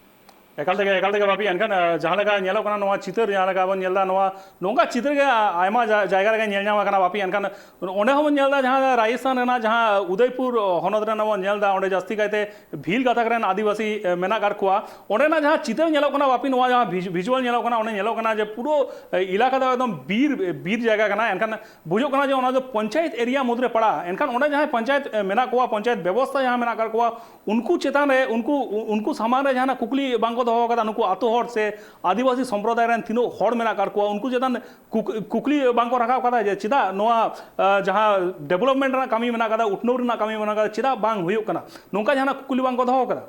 ᱮᱠᱟᱞ ᱛᱮᱜᱮ, ᱮᱠᱟᱞ ᱛᱮᱜᱮ ᱵᱟᱯᱤ, ᱮᱱᱠᱷᱟᱱ, ᱮ, ᱡᱟᱦᱟᱸ ᱞᱮᱠᱟ ᱧᱮᱞᱚᱜ ᱠᱟᱱᱟ ᱱᱚᱣᱟ ᱪᱤᱛᱟᱹᱨ, ᱡᱟᱦᱟᱸ ᱞᱮᱠᱟ ᱵᱚᱱ ᱧᱮᱞ ᱮᱫᱟ, ᱱᱚᱣᱟ ᱱᱚᱝᱠᱟ ᱪᱤᱛᱟᱹᱨ ᱜᱮ, ᱟ, ᱟᱭᱢᱟ ᱡᱟ-, ᱡᱟᱭᱜᱟ ᱨᱮᱜᱮ ᱧᱮᱞ ᱧᱟᱢ ᱟᱠᱟᱱᱟ ᱵᱟᱯᱤ᱾ ᱮᱱᱠᱷᱟᱱ ᱚᱸᱰᱮ ᱦᱚᱸᱵᱚᱱ ᱧᱮᱞ ᱮᱫᱟ ᱡᱟᱦᱟᱸ ᱨᱟᱡᱚᱥᱛᱷᱟᱱ ᱨᱮᱱᱟᱜ ᱡᱟᱦᱟᱸ ᱩᱫᱚᱭᱯᱩᱨ ᱦᱚᱱᱚᱛ ᱨᱮᱱᱟᱜ ᱵᱚᱱ ᱧᱮᱞ ᱮᱫᱟ, ᱚᱸᱰᱮ ᱡᱟᱹᱥᱛᱤ ᱠᱟᱭᱛᱮ ᱵᱷᱤᱞ ᱜᱟᱛᱟᱠ ᱨᱮᱱ ᱟᱹᱫᱤᱵᱟᱹᱥᱤ, ᱮ, ᱢᱮᱱᱟᱜ ᱟᱠᱟᱫ ᱠᱚᱣᱟ᱾ ᱚᱸᱰᱮᱱᱟᱜ ᱡᱟᱦᱟᱸ ᱪᱤᱛᱟᱹᱨ ᱧᱮᱞᱚᱜ ᱠᱟᱱᱟ ᱵᱟᱯᱤ, ᱱᱚᱣᱟ ᱡᱟᱦᱟᱸ ᱵᱷᱤᱡᱩ-, ᱵᱷᱤᱡᱩᱣᱟᱞ ᱧᱮᱞᱚᱜ ᱠᱟᱱᱟ, ᱚᱸᱰᱮ ᱧᱮᱞᱚᱜ ᱠᱟᱱᱟ ᱡᱮ ᱯᱩᱨᱟᱹ, ᱮ, ᱮᱞᱟᱠᱟ ᱫᱚ ᱮᱠᱫᱚᱢ ᱵᱤᱨ, ᱵᱤᱨ ᱡᱟᱭᱜᱟ ᱠᱟᱱᱟ᱾ ᱮᱱᱠᱷᱟᱱ ᱵᱩᱡᱷᱟᱹᱜ ᱠᱟᱱᱟ ᱡᱮ ᱚᱱᱟ ᱫᱚ ᱯᱚᱧᱪᱟᱭᱮᱛ ᱮᱨᱤᱭᱟ ᱢᱩᱫᱽᱨᱮ ᱯᱟᱲᱟᱜᱼᱟ᱾ ᱮᱱᱠᱷᱟᱱ ᱚᱸᱰᱮ ᱡᱟᱦᱟᱸᱭ ᱯᱚᱧᱪᱟᱭᱮᱛ, ᱮ, ᱢᱮᱱᱟᱜ ᱠᱚᱣᱟ, ᱯᱚᱧᱪᱟᱭᱮᱛ ᱵᱮᱵᱚᱥᱛᱷᱟ ᱡᱟᱦᱟᱸ ᱢᱮᱱᱟᱜ ᱟᱠᱟᱫ ᱠᱚᱣᱟ, ᱩᱱᱠᱩ ᱪᱮᱛᱟᱱ ᱨᱮ, ᱩᱱᱠᱩ, ᱩᱱᱠᱩ ᱥᱟᱢᱟᱝ ᱨᱮ ᱡᱟᱦᱟᱱᱟᱜ ᱠᱩᱠᱞᱤ ᱵᱟᱝ ᱠᱚ ᱫᱚᱦᱚ ᱠᱟᱫᱟ, ᱱᱩᱠᱩ ᱟᱛᱳ ᱦᱚᱲ ᱥᱮ ᱟᱹᱫᱤᱵᱟᱹᱥᱤ ᱥᱚᱢᱯᱨᱚᱫᱟᱭ ᱨᱮᱱ ᱛᱤᱱᱟᱹᱜ ᱦᱚᱲ ᱢᱮᱱᱟᱜ ᱟᱠᱟᱫ ᱠᱚᱣᱟ, ᱩᱱᱠᱩ ᱪᱮᱛᱟᱱ ᱠᱩᱠ- ᱠᱩᱠᱞᱤ ᱵᱟᱝ ᱠᱚ ᱨᱟᱠᱟᱵ ᱠᱟᱫᱟ ᱡᱮ ᱪᱮᱫᱟᱜ ᱱᱚᱣᱟ, ᱟᱸ, ᱡᱟᱦᱟᱸ ᱰᱮᱵᱷᱞᱚᱯᱢᱮᱱᱴ ᱨᱮᱱᱟᱜ ᱠᱟᱹᱢᱤ ᱢᱮᱱᱟᱜ ᱠᱟᱫᱟ, ᱩᱛᱱᱟᱹᱣ ᱨᱮᱱᱟᱜ ᱠᱟᱹᱢᱤ ᱢᱮᱱᱟᱜ ᱠᱟᱫᱟ, ᱪᱮᱫᱟᱜ ᱵᱟᱝ ᱦᱩᱭᱩᱜ ᱠᱟᱱᱟ, ᱱᱚᱝᱠᱟ ᱡᱟᱦᱟᱱᱟᱜ ᱠᱩᱠᱞᱤ ᱵᱟᱝ ᱠᱚ ᱫᱚᱦᱚ ᱠᱟᱫᱟ?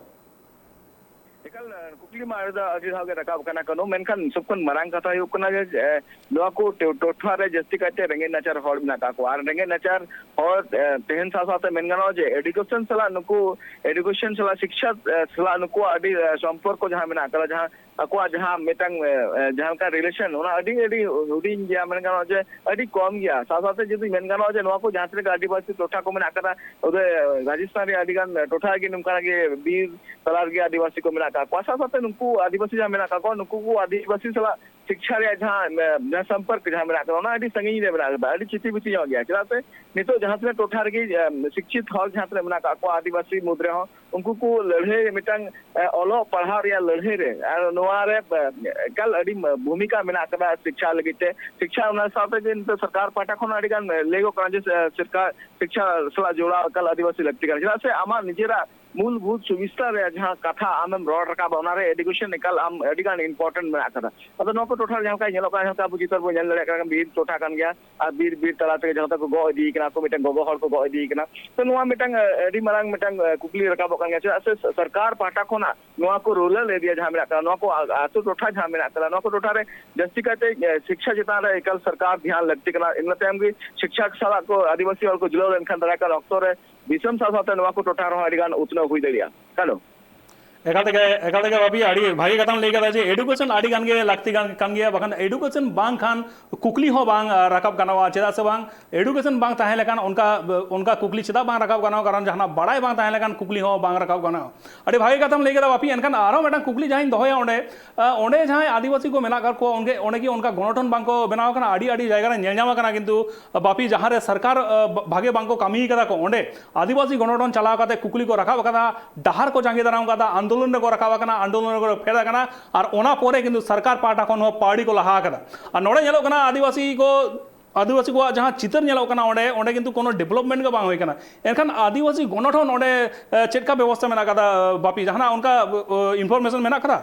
ᱮᱠᱟᱞ, ᱟᱸ, ᱠᱩᱠᱞᱤ ᱢᱟ ᱟᱹᱰᱤ ᱫᱷᱟᱣ, ᱟᱹᱰᱤ ᱫᱷᱟᱣ ᱜᱮ ᱨᱟᱠᱟᱵ ᱠᱟᱱᱟ ᱠᱟᱹᱱᱩ, ᱢᱮᱱᱠᱷᱟᱱ ᱥᱚᱵ ᱠᱷᱚᱱ ᱢᱟᱨᱟᱝ ᱠᱟᱛᱷᱟ ᱦᱩᱭᱩᱜ ᱠᱟᱱᱟ ᱡᱮ, ᱮ, ᱱᱚᱣᱟ ᱠᱚ ᱴᱚ-, ᱴᱚᱴᱷᱟ ᱨᱮ ᱡᱟᱹᱥᱛᱤ ᱠᱟᱭᱛᱮ ᱨᱮᱸᱜᱮᱡ ᱱᱟᱪᱟᱨ ᱦᱚᱲ ᱢᱮᱱᱟᱜ ᱟᱠᱟᱫ ᱠᱚᱣᱟ᱾ ᱟᱨ ᱨᱮᱸᱜᱮᱡ ᱱᱟᱪᱟᱨ ᱦᱚᱲ, ᱮ, ᱛᱟᱦᱮᱱ ᱥᱟᱶ ᱥᱟᱶᱛᱮ ᱢᱮᱱ ᱜᱟᱱᱚᱜᱼᱟ ᱡᱮ education ᱥᱟᱞᱟᱜ ᱱᱩᱠᱩ, education ᱥᱟᱞᱟᱜ ᱥᱤᱠᱪᱷᱟ, ᱮ, ᱥᱟᱞᱟᱜ ᱱᱩᱠᱩᱣᱟᱜ ᱟᱹᱰᱤ, ᱮ, ᱥᱚᱢᱯᱚᱨᱠᱚ ᱡᱟᱦᱟᱸ ᱢᱮᱱᱟᱜ ᱟᱠᱟᱫᱟ, ᱡᱟᱦᱟᱸ ᱟᱠᱚᱣᱟᱜ ᱡᱟᱦᱟᱸ ᱢᱤᱫᱴᱟᱝ, ᱮ, ᱮ, ᱡᱟᱦᱟᱸ ᱞᱮᱠᱟ relation, ᱚᱱᱟ ᱟᱹᱰᱤ, ᱟᱹᱰᱤ ᱦᱩᱰᱤᱧ ᱜᱮᱭᱟ, ᱢᱮᱱ ᱜᱟᱱᱚᱜᱼᱟ ᱡᱮ ᱟᱹᱰᱤ ᱠᱚᱢ ᱜᱮᱭᱟ᱾ ᱥᱟᱶ ᱥᱟᱶᱛᱮ ᱡᱩᱫᱤ ᱢᱮᱱ ᱜᱟᱱᱚᱜᱼᱟ ᱡᱮ ᱱᱚᱣᱟ ᱠᱚ ᱡᱟᱦᱟᱸ ᱛᱤᱱᱟᱹᱜ ᱟᱹᱫᱤᱵᱟᱹᱥᱤ ᱴᱚᱴᱷᱟ ᱠᱚ ᱢᱮᱱᱟᱜ ᱟᱠᱟᱫᱟ, ᱚᱸᱰᱮ ᱨᱟᱡᱚᱥᱛᱷᱟᱱ ᱨᱮ ᱟᱹᱰᱤ ᱜᱟᱱ ᱴᱚᱴᱷᱟ ᱜᱮ ᱱᱚᱝᱠᱟᱱᱟᱜ ᱜᱮ ᱵᱤᱨ ᱛᱟᱞᱟ ᱨᱮᱜᱮ ᱟᱹᱫᱤᱵᱟᱹᱥᱤ ᱠᱚ ᱢᱮᱱᱟᱜ ᱟᱠᱟᱫ ᱠᱚᱣᱟ᱾ ᱥᱟᱶ ᱥᱟᱶᱛᱮ ᱱᱩᱠᱩ ᱟᱹᱫᱤᱵᱟᱹᱥᱤ ᱡᱟᱦᱟᱸ ᱢᱮᱱᱟᱜ ᱟᱠᱟᱫ ᱠᱚᱣᱟ, ᱱᱩᱠᱩ ᱠᱚ ᱟᱹᱫᱤᱵᱟᱹᱥᱤ ᱥᱟᱞᱟᱜ ᱥᱤᱠᱪᱷᱟ ᱨᱮᱭᱟᱜ ᱡᱟᱦᱟᱸ, ᱮ, ᱡᱟᱦᱟᱸ ᱥᱚᱢᱯᱚᱨᱠ ᱡᱟᱦᱟᱸ ᱢᱮᱱᱟᱜ ᱟᱠᱟᱫᱟ, ᱚᱱᱟ ᱟᱹᱰᱤ ᱥᱟᱺᱜᱤᱧ ᱨᱮ ᱢᱮᱱᱟᱜ ᱟᱠᱟᱫᱟ, ᱟᱹᱰᱤ ᱪᱤᱛᱤ ᱵᱤᱛᱤ ᱧᱚᱜ ᱜᱮᱭᱟ᱾ ᱪᱮᱫᱟᱜ ᱥᱮ ᱱᱤᱛᱚᱜ ᱡᱟᱦᱟᱸ ᱛᱤᱱᱟᱹᱜ ᱴᱚᱴᱷᱟ ᱨᱮᱜᱮ, ᱮ, ᱥᱤᱠᱪᱷᱤᱛ ᱦᱚᱲ ᱡᱟᱦᱟᱸ ᱛᱤᱱᱟᱹᱜ ᱢᱮᱱᱟᱜ ᱟᱠᱟᱫ ᱠᱚᱣᱟ ᱟᱹᱫᱤᱵᱟᱹᱥᱤ ᱢᱩᱫᱽ ᱨᱮᱦᱚᱸ, ᱩᱱᱠᱩ ᱠᱚ ᱞᱟᱹᱲᱦᱟᱹᱭ ᱢᱤᱫᱴᱟᱝ, ᱮ, ᱚᱞᱚᱜ ᱯᱟᱲᱦᱟᱣ ᱨᱮᱭᱟᱜ ᱞᱟᱹᱲᱦᱟᱹᱭ ᱨᱮ, ᱟᱨ ᱱᱚᱣᱟ ᱨᱮ, ᱮ, ᱮᱠᱟᱞ ᱟᱹᱰᱤ ᱵᱷᱩᱢᱤᱠᱟ ᱢᱮᱱᱟᱜ ᱟᱠᱟᱫᱟ ᱥᱤᱠᱪᱷᱟ ᱞᱟᱹᱜᱤᱫ ᱛᱮ᱾ ᱥᱤᱠᱪᱷᱟ ᱚᱱᱟ ᱥᱟᱶᱛᱮ ᱡᱮ ᱱᱤᱛᱚᱜ ᱥᱚᱨᱠᱟᱨ ᱯᱟᱦᱴᱟ ᱠᱷᱚᱱ ᱟᱹᱰᱤ ᱜᱟᱱ ᱞᱟᱹᱭᱚᱜ ᱠᱟᱱᱟ ᱡᱮ, ᱮ, ᱥᱚᱨᱠᱟᱨ ᱥᱤᱠᱪᱷᱟ ᱥᱟᱞᱟᱜ ᱡᱚᱲᱟᱣ ᱮᱠᱟᱞ ᱟᱹᱫᱤᱵᱟᱹᱥᱤ ᱞᱟᱹᱠᱛᱤ ᱠᱟᱱᱟ, ᱪᱮᱫᱟᱜ ᱥᱮ ᱟᱢᱟᱜ ᱱᱤᱡᱮᱨᱟᱜ ᱢᱩᱞᱵᱷᱩᱛ ᱥᱩᱵᱤᱥᱛᱟ ᱨᱮᱭᱟᱜ ᱡᱟᱦᱟᱸ ᱠᱟᱛᱷᱟ ᱟᱢᱮᱢ ᱨᱚᱲ ᱨᱟᱠᱟᱵᱟ, ᱚᱱᱟᱨᱮ education ᱮᱠᱟᱞ ᱟᱢ ᱟᱹᱰᱤ ᱜᱟᱱ important ᱢᱮᱱᱟᱜ ᱟᱠᱟᱫᱟ᱾ ᱟᱫᱚ ᱱᱚᱣᱟ ᱠᱚ ᱴᱚᱴᱷᱟ ᱨᱮ ᱡᱟᱦᱟᱸ ᱞᱮᱠᱟ ᱧᱮᱞᱚᱜ ᱠᱟᱱᱟ, ᱡᱟᱦᱟᱸ ᱞᱮᱠᱟ ᱟᱵᱚ ᱪᱤᱛᱟᱹᱨ ᱵᱚᱱ ᱧᱮᱞ ᱫᱟᱲᱮᱭᱟᱜ ᱠᱟᱱᱟ, ᱵᱤᱨ ᱴᱚᱴᱷᱟ ᱠᱟᱱ ᱜᱮᱭᱟ, ᱟᱨ ᱵᱤᱨ, ᱵᱤᱨ ᱛᱟᱞᱟ ᱛᱮᱜᱮ ᱡᱟᱦᱟᱸ ᱞᱮᱠᱟ ᱠᱚ ᱜᱚᱜ ᱤᱫᱤᱭ ᱠᱟᱱᱟ, ᱟᱠᱚ ᱢᱤᱫᱴᱟᱝ ᱜᱚᱜᱚ ᱦᱚᱲ ᱠᱚ ᱜᱚᱜ ᱤᱫᱤᱭ ᱠᱟᱱᱟ᱾ ᱛᱚ ᱱᱚᱣᱟ ᱢᱤᱫᱴᱟᱝ, ᱮ, ᱟᱹᱰᱤ ᱢᱟᱨᱟᱝ ᱢᱤᱫᱴᱟᱝ, ᱮ, ᱠᱩᱠᱞᱤ ᱨᱟᱠᱟᱵᱚᱜ ᱠᱟᱱ ᱜᱮᱭᱟ, ᱪᱮᱫᱟᱜ ᱥᱮ ᱥᱚᱨᱠᱟᱨ ᱯᱟᱦᱴᱟ ᱠᱷᱚᱱᱟᱜ ᱱᱚᱣᱟ ᱠᱚ rural area ᱡᱟᱦᱟᱸ ᱢᱮᱱᱟᱜ ᱠᱟᱫᱟ, ᱱᱚᱣᱟ ᱠᱚ ᱟ-, ᱟᱹᱛᱩ ᱴᱚᱴᱷᱟ ᱡᱟᱦᱟᱸ ᱢᱮᱱᱟᱜ ᱠᱟᱫᱟ, ᱱᱚᱣᱟ ᱠᱚ ᱴᱚᱴᱷᱟ ᱨᱮ ᱡᱟᱹᱥᱛᱤ ᱠᱟᱭᱛᱮ, ᱮ, ᱥᱤᱠᱪᱷᱟ ᱪᱮᱛᱟᱱ ᱨᱮ ᱮᱠᱟᱞ ᱥᱚᱨᱠᱟᱨ ᱫᱷᱮᱭᱟᱱ ᱞᱟᱹᱠᱛᱤ ᱠᱟᱱᱟ᱾ ᱤᱱᱟᱹ ᱛᱟᱭᱚᱢ ᱜᱮ ᱥᱤᱠᱪᱷᱟ ᱥᱟᱞᱟᱜ ᱠᱚ ᱟᱹᱫᱤᱵᱟᱹᱥᱤ ᱦᱚᱲ ᱠᱚ ᱡᱩᱲᱟᱹᱣ ᱞᱮᱱᱠᱷᱟᱱ ᱫᱟᱨᱟᱭ ᱠᱟᱱ ᱚᱠᱛᱚ ᱨᱮ ᱫᱤᱥᱚᱢ ᱥᱟᱶ ᱥᱟᱶᱛᱮ ᱱᱚᱣᱟ ᱠᱚ ᱴᱚᱴᱷᱟ ᱨᱮᱦᱚᱸ ᱟᱹᱰᱤ ᱜᱟᱱ ᱩᱛᱱᱟᱹᱣ ᱦᱩᱭ ᱫᱟᱲᱮᱭᱟᱜᱼᱟ᱾ ᱦᱮᱞᱳ᱾ ᱮᱠᱟᱞ ᱛᱮᱜᱮ, ᱮᱠᱟᱞ ᱛᱮᱜᱮ ᱵᱟᱯᱤ, ᱟᱹᱰᱤ ᱵᱷᱟᱹᱜᱤ ᱠᱟᱛᱷᱟᱢ ᱞᱟᱹᱭ ᱠᱟᱫᱟ ᱡᱮ education ᱟᱹᱰᱤ ᱜᱟᱱ ᱜᱮ ᱞᱟᱹᱠᱛᱤ ᱠᱟᱱ, ᱠᱟᱱ ᱜᱮᱭᱟ, ᱵᱟᱠᱷᱟᱱ education ᱵᱟᱝᱠᱷᱟᱱ ᱠᱩᱠᱞᱤ ᱦᱚᱸ ᱵᱟᱝ, ᱟ, ᱨᱟᱠᱟᱵ ᱜᱟᱱᱚᱜᱼᱟ᱾ ᱪᱮᱫᱟᱜ ᱥᱮ ᱵᱟᱝ, education ᱵᱟᱝ ᱛᱟᱦᱮᱸ ᱞᱮᱠᱷᱟᱱ ᱚᱱᱠᱟ, ᱚᱱᱠᱟ ᱠᱩᱠᱞᱤ ᱪᱮᱫᱟᱜ ᱵᱟᱝ ᱨᱟᱠᱟᱵ ᱜᱟᱱᱚᱜᱼᱟ? ᱠᱟᱨᱚᱱ ᱡᱟᱦᱟᱱᱟᱜ ᱵᱟᱲᱟᱭ ᱵᱟᱝ ᱛᱟᱦᱮᱸ ᱞᱮᱠᱷᱟᱱ ᱠᱩᱠᱞᱤ ᱦᱚᱸ ᱵᱟᱝ ᱨᱟᱠᱟᱵ ᱜᱟᱱᱚᱜᱼᱟ᱾ ᱟᱹᱰᱤ ᱵᱷᱟᱹᱜᱤ ᱠᱟᱛᱷᱟᱢ ᱞᱟᱹᱭ ᱠᱮᱫᱟ ᱵᱟᱯᱤ᱾ ᱮᱱᱠᱷᱟᱱ ᱟᱨᱦᱚᱸ ᱢᱤᱫᱴᱟᱝ ᱠᱩᱠᱞᱤ ᱡᱟᱦᱟᱸᱧ ᱫᱚᱦᱚᱭᱟ ᱚᱸᱰᱮ, ᱟ, ᱚᱸᱰᱮ ᱡᱟᱦᱟᱸᱭ ᱟᱹᱫᱤᱵᱟᱹᱥᱤ ᱠᱚ ᱢᱮᱱᱟᱜ ᱟᱠᱟᱫ ᱠᱚᱣᱟ, ᱚᱸᱰᱮ, ᱚᱸᱰᱮ ᱠᱤ ᱚᱱᱠᱟ ᱜᱚᱱᱚᱴᱷᱚᱱ ᱵᱟᱝ ᱠᱚ ᱵᱮᱱᱟᱣ ᱟᱠᱟᱱᱟ? ᱟᱹᱰᱤ, ᱟᱹᱰᱤ ᱡᱟᱭᱜᱟ ᱨᱮ ᱧᱮᱞ ᱧᱟᱢ ᱟᱠᱟᱱᱟ, ᱠᱤᱱᱛᱩ ᱵᱟᱯᱤ ᱡᱟᱦᱟᱸ ᱨᱮ ᱥᱚᱨᱠᱟᱨ, ᱟ, ᱵᱷᱟᱜᱮ ᱵᱟᱝ ᱠᱚ ᱠᱟᱹᱢᱤ ᱠᱟᱫᱟ ᱠᱚ, ᱚᱸᱰᱮ ᱟᱹᱫᱤᱵᱟᱹᱥᱤ ᱜᱚᱱᱚᱴᱷᱚᱱ ᱪᱟᱞᱟᱣ ᱠᱟᱛᱮ ᱠᱩᱠᱞᱤ ᱠᱚ ᱨᱟᱠᱟᱵ ᱟᱠᱟᱫᱟ, ᱰᱟᱦᱟᱨ ᱠᱚ ᱡᱟᱸᱜᱮ ᱫᱟᱨᱟᱢ ᱟᱠᱟᱫᱟ, ᱟᱱᱫᱳᱞᱚᱱ ᱨᱮᱠᱚ ᱨᱟᱠᱟᱵ ᱟᱠᱟᱱᱟ, ᱟᱱᱫᱳᱞᱚᱱ ᱨᱮᱠᱚ ᱯᱷᱮᱰ ᱟᱠᱟᱱᱟ, ᱟᱨ ᱚᱱᱟ ᱯᱚᱨᱮ ᱠᱤᱱᱛᱩ ᱥᱚᱨᱠᱟᱨ ᱯᱟᱦᱴᱟ ᱠᱷᱚᱱ ᱦᱚᱸ ᱯᱟᱹᱣᱲᱤ ᱠᱚ ᱞᱟᱦᱟ ᱟᱠᱟᱫᱟ᱾ ᱟᱨ ᱱᱚᱰᱮ ᱧᱮᱞᱚᱜ ᱠᱟᱱᱟ ᱟᱹᱫᱤᱵᱟᱹᱥᱤ ᱠᱚ ᱟᱹᱫᱤᱵᱟᱹᱥᱤ ᱠᱚᱣᱟᱜ ᱡᱟᱦᱟᱸ ᱪᱤᱛᱟᱹᱨ ᱧᱮᱞᱚᱜ ᱠᱟᱱᱟ ᱚᱸᱰᱮ, ᱚᱸᱰᱮ ᱠᱤᱱᱛᱩ ᱠᱳᱱᱳ development ᱜᱮ ᱵᱟᱝ ᱦᱩᱭ ᱠᱟᱱᱟ᱾ ᱮᱱᱠᱷᱟᱱ ᱟᱹᱫᱤᱵᱟᱹᱥᱤ ᱜᱚᱱᱚᱴᱷᱚᱱ ᱚᱸᱰᱮ, ᱮ, ᱪᱮᱫ ᱞᱮᱠᱟ ᱵᱮᱵᱚᱥᱛᱷᱟ ᱢᱮᱱᱟᱜ ᱠᱟᱫᱟ, ᱵᱟᱯᱤ? ᱡᱟᱦᱟᱱᱟᱜ ᱚᱱᱠᱟ, ᱮ, information ᱢᱮᱱᱟᱜ ᱠᱟᱫᱟ?